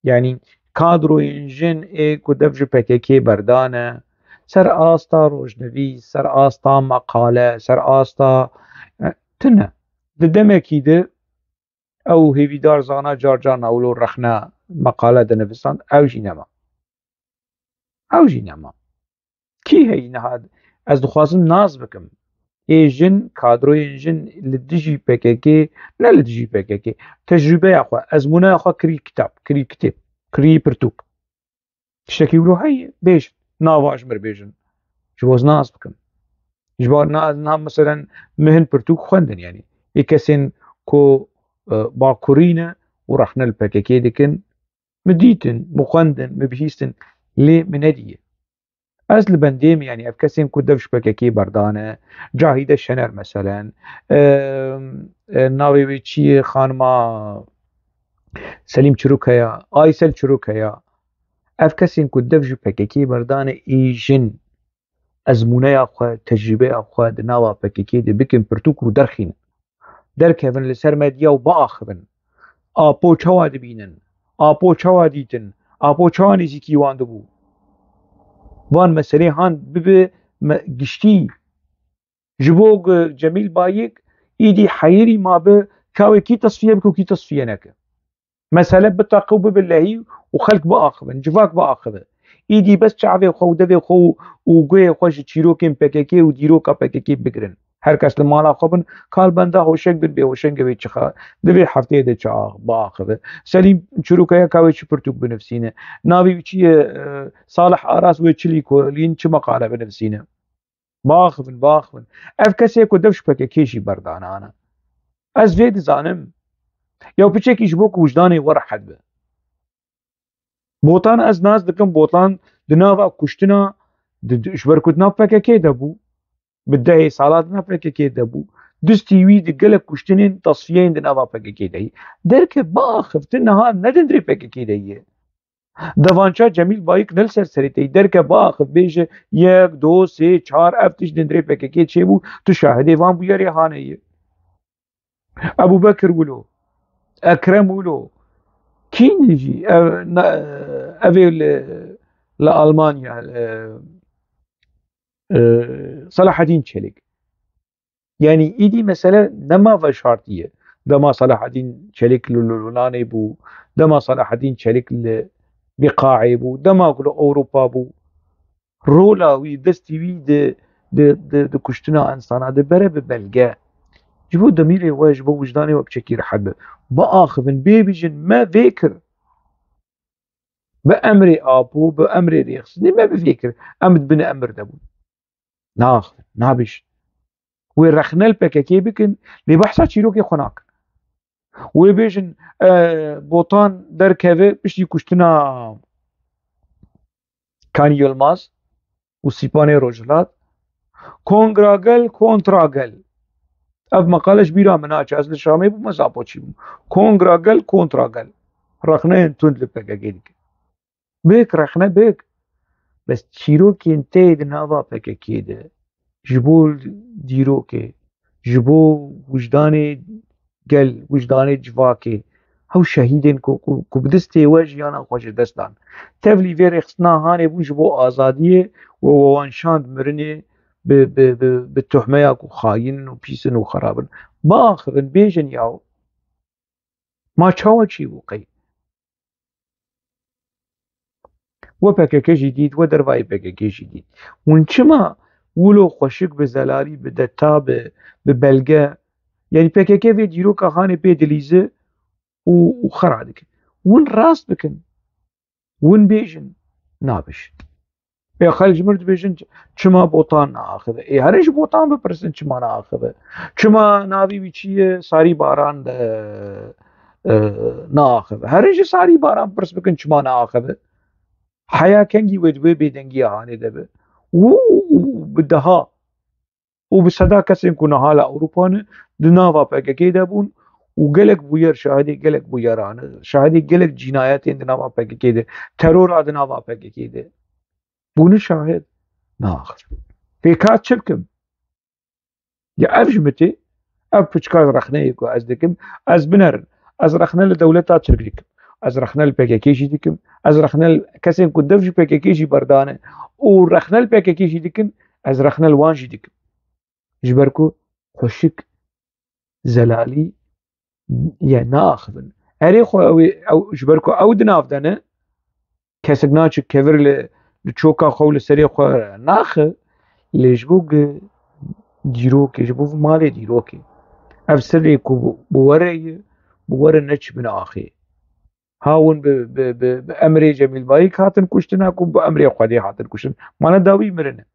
yanî kadroyên jin ê ku dev ji P K K berdane, ser asta rojnivîs, ser asta meqale, ser asta, e, tune. Di demekî de ew hêvîdar zana car car na wilo rexne meqale dinivisand, ew jî nema. Ew jî nema. Kî heyî niha? Ez dixwazim nas bikim. Ê jin, kadroyên jin li dijî P K K, ne li dijî P K K, tecrûbeya xwe, ezmûneya xwe kirî kitap, kirî kitêb, kirî pirtûk. Tiştekî wilo heye, bêjin. Nava ji mir bêjin. Ji bo ez nas bikim. Ji bo na, na meselen min hin pirtûk xwendin, yanî. Ê kesên ku, e, bakurî ne û rexne li P K K dikin, min dîtin, min xwendin, min bihîstin, lê min nediye. Ez li bendê me, yanî ev kesên ku dev ji P K K berdane, Cahîde Şener meselen, e, e, navê wê çi ye, xanima Selîm Çirûk heya, Aysel Çirûk heya. Ev kesên ku dev ji P K K berdane, ê jin ezmûneya xwe, tecrûbeya xwe di nava P K K de bikin pirtûk û derxînin. Derkevin li ser medya û biaxivin. Apo çawa dibînin? Apo çawa dîtin? Apo çawa nêzîkî wan dibû? Van meselê han bibe me-, giştî. Ji bo ku Cemîl Bayik îdî heyirî mabe, ka wê kî tesfiye bike û kî tesfiye neke. Mesele biteqe û bibe lehî û xelk biaxivin, civak biaxive. Îdî bes çavê xwe û devê xwe û, û guhê xwe ji çîrokên P K K û dîroka P K K bigirin. Her kes li mala xwe bin, kalbenda hoşeng bin, bêhoşengê wê çixa, di vê hefteyê de çi ax-, biaxive. Selîm Çirûk heya, ka wê çi pirtûk binivîsîne. Navê wî çi ye, e, Salih Aras, wê çi lîkolîn, çi meqale binivîsîne. Biaxivin, biaxivin. Ev kesê ku dev ji P K K jî berdanane. Ez vê dizanim. Ya piçekî ji bo ku wijdanê we rehet be. Botan ez nas dikim, Botan di nava kuştina, di, di, ji ber ku di nav P K K de bû. Bi dehê sala di nav P K K de bû. Distî wî di gelek kuştinên, tesfiyeyên di nava P K K de ye. Derke biaxivtin niha ne di hundirê P K K de ye. Devança Cemîl Bayik ne li ser serê te yî, derke biaxiv bêje yek, do, sê, çar, ev tişt dindirê P K K çêbû, tu şahidê van bûyerê hanê yî. Ebûbekir wilo, Ekrem wilo, kî jî ev, ne, ev ê li, li Almanya, li, e, Selahedîn Çelik. Yanî îdî mesele nema veşartî ye. Dema Selahedîn Çelik li Lubnanê bû, dema Selahedîn Çelik li Biqaê bû, dema ku li Ewropa bû, rola wî, destî wî di, di, di, di kuştina insana di bere bi belge. Ji bo demîrê we, ji bo wijdanê we piçekî rehet be. Biaxivin, bê bijin, me vê kir. Bi emrê Apo, bi emrê rêxistinê me bi vê kir. Em di bin emir de bûn. Naxivin, nabêjin. Wê rexne li P K K bikin, lê behsa çîrokê xwe nakin. Wê bêjin, e, Botan derkeve piştî kuştina Kan Yilmaz û Sîpanê Rojhilat, Kongra gel, kontra gel. Ev meqale ji bîra min naçe. Ez li Şamê bûme, Zapoçî bûm. Kongra gel, kontra gel. Rexneyên tund li P K K dikin. Bik, rexne bik. Bes çîrokên te yê di nava P K K de, ji bo dîrokê, ji bo wijdanê gel, wijdanê civakê, hew şehîdên ku, ku, ku bi destê we jiyana xwe ji dest dan. Tevlî vê rêxistina hanê bûn ji bo azadiyê û we wan şand mirinê bi, bi, bi, bi tuhmeya ku xayîn in û pîs in û xerab in. Biaxivin, bêjin yaw. Ma çawa çêbû qey? We P K K jî dît, we dervayê P K K jî dît. Hûn çima wilo xweşik bi zelalî, bi deta, bi, bi belge, yanî P K K vê dîroka hanê pê dilîze û, û xera dike? Hûn rast bikin. Hûn bêjin, nabêjin. Ê xelk ji mir dibêjin, çima Botan naaxive? Ê herin ji Botan bipirsin çima naaxive? Çima navê wî çi ye? Sarî Baran de, e, naaxive. Herin ji Sarî Baran pirs bikin çima naaxive? Heya kengî wê di wê bêdengiya hanê de be. Û, û, û bi deha û bi seda kesên ku niha li Ewropa ne, di nava P K K de bûn û gelek bûyer, şahidê gelek bûyeran, şahidê gelek cînayetên di nava P K K de, terora di nava P K K de bûne şahid. Naxir. Pêka çi bikim? Ya ev ji min tê, ev piçka rexneyê ku ez dikim, ez binerin. Ez rexne li dewleta Tirk dikim. Ez rexne li P K K jî dikim. Ez rexne li kesên ku dev ji P K K jî berdane û rexne li P K K jî dikin, ez rexne li wan jî dikim. Ji ber ku xweşik zelalî ye naaxivin. Erê xwe ew ê, ew, ji ber ku ew di nav de ne, kesek naçe kevir li, li çoka xwe û li serê xwe naxe, lê ji bo gi dîrokê, ji bo malê dîrokê. Ev sirê ku bi, bi were ye, bi were neçibin axê. Ha hûn bi, bi, bi, bi emrê Cemîl Bayik hatin kuştin, ha ku bi emrê Xwedê hatin kuştin. Mane dawî mirine.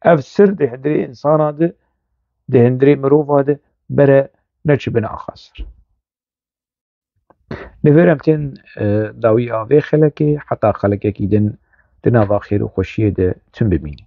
Ev sir di hundirê insana de, di hundirê mirova de bere neçibin axa sir. Li vir em tên, e, dawiya vê xelekê, heta xelekekî din di nava xêr û xweşiyê de tim bimînin.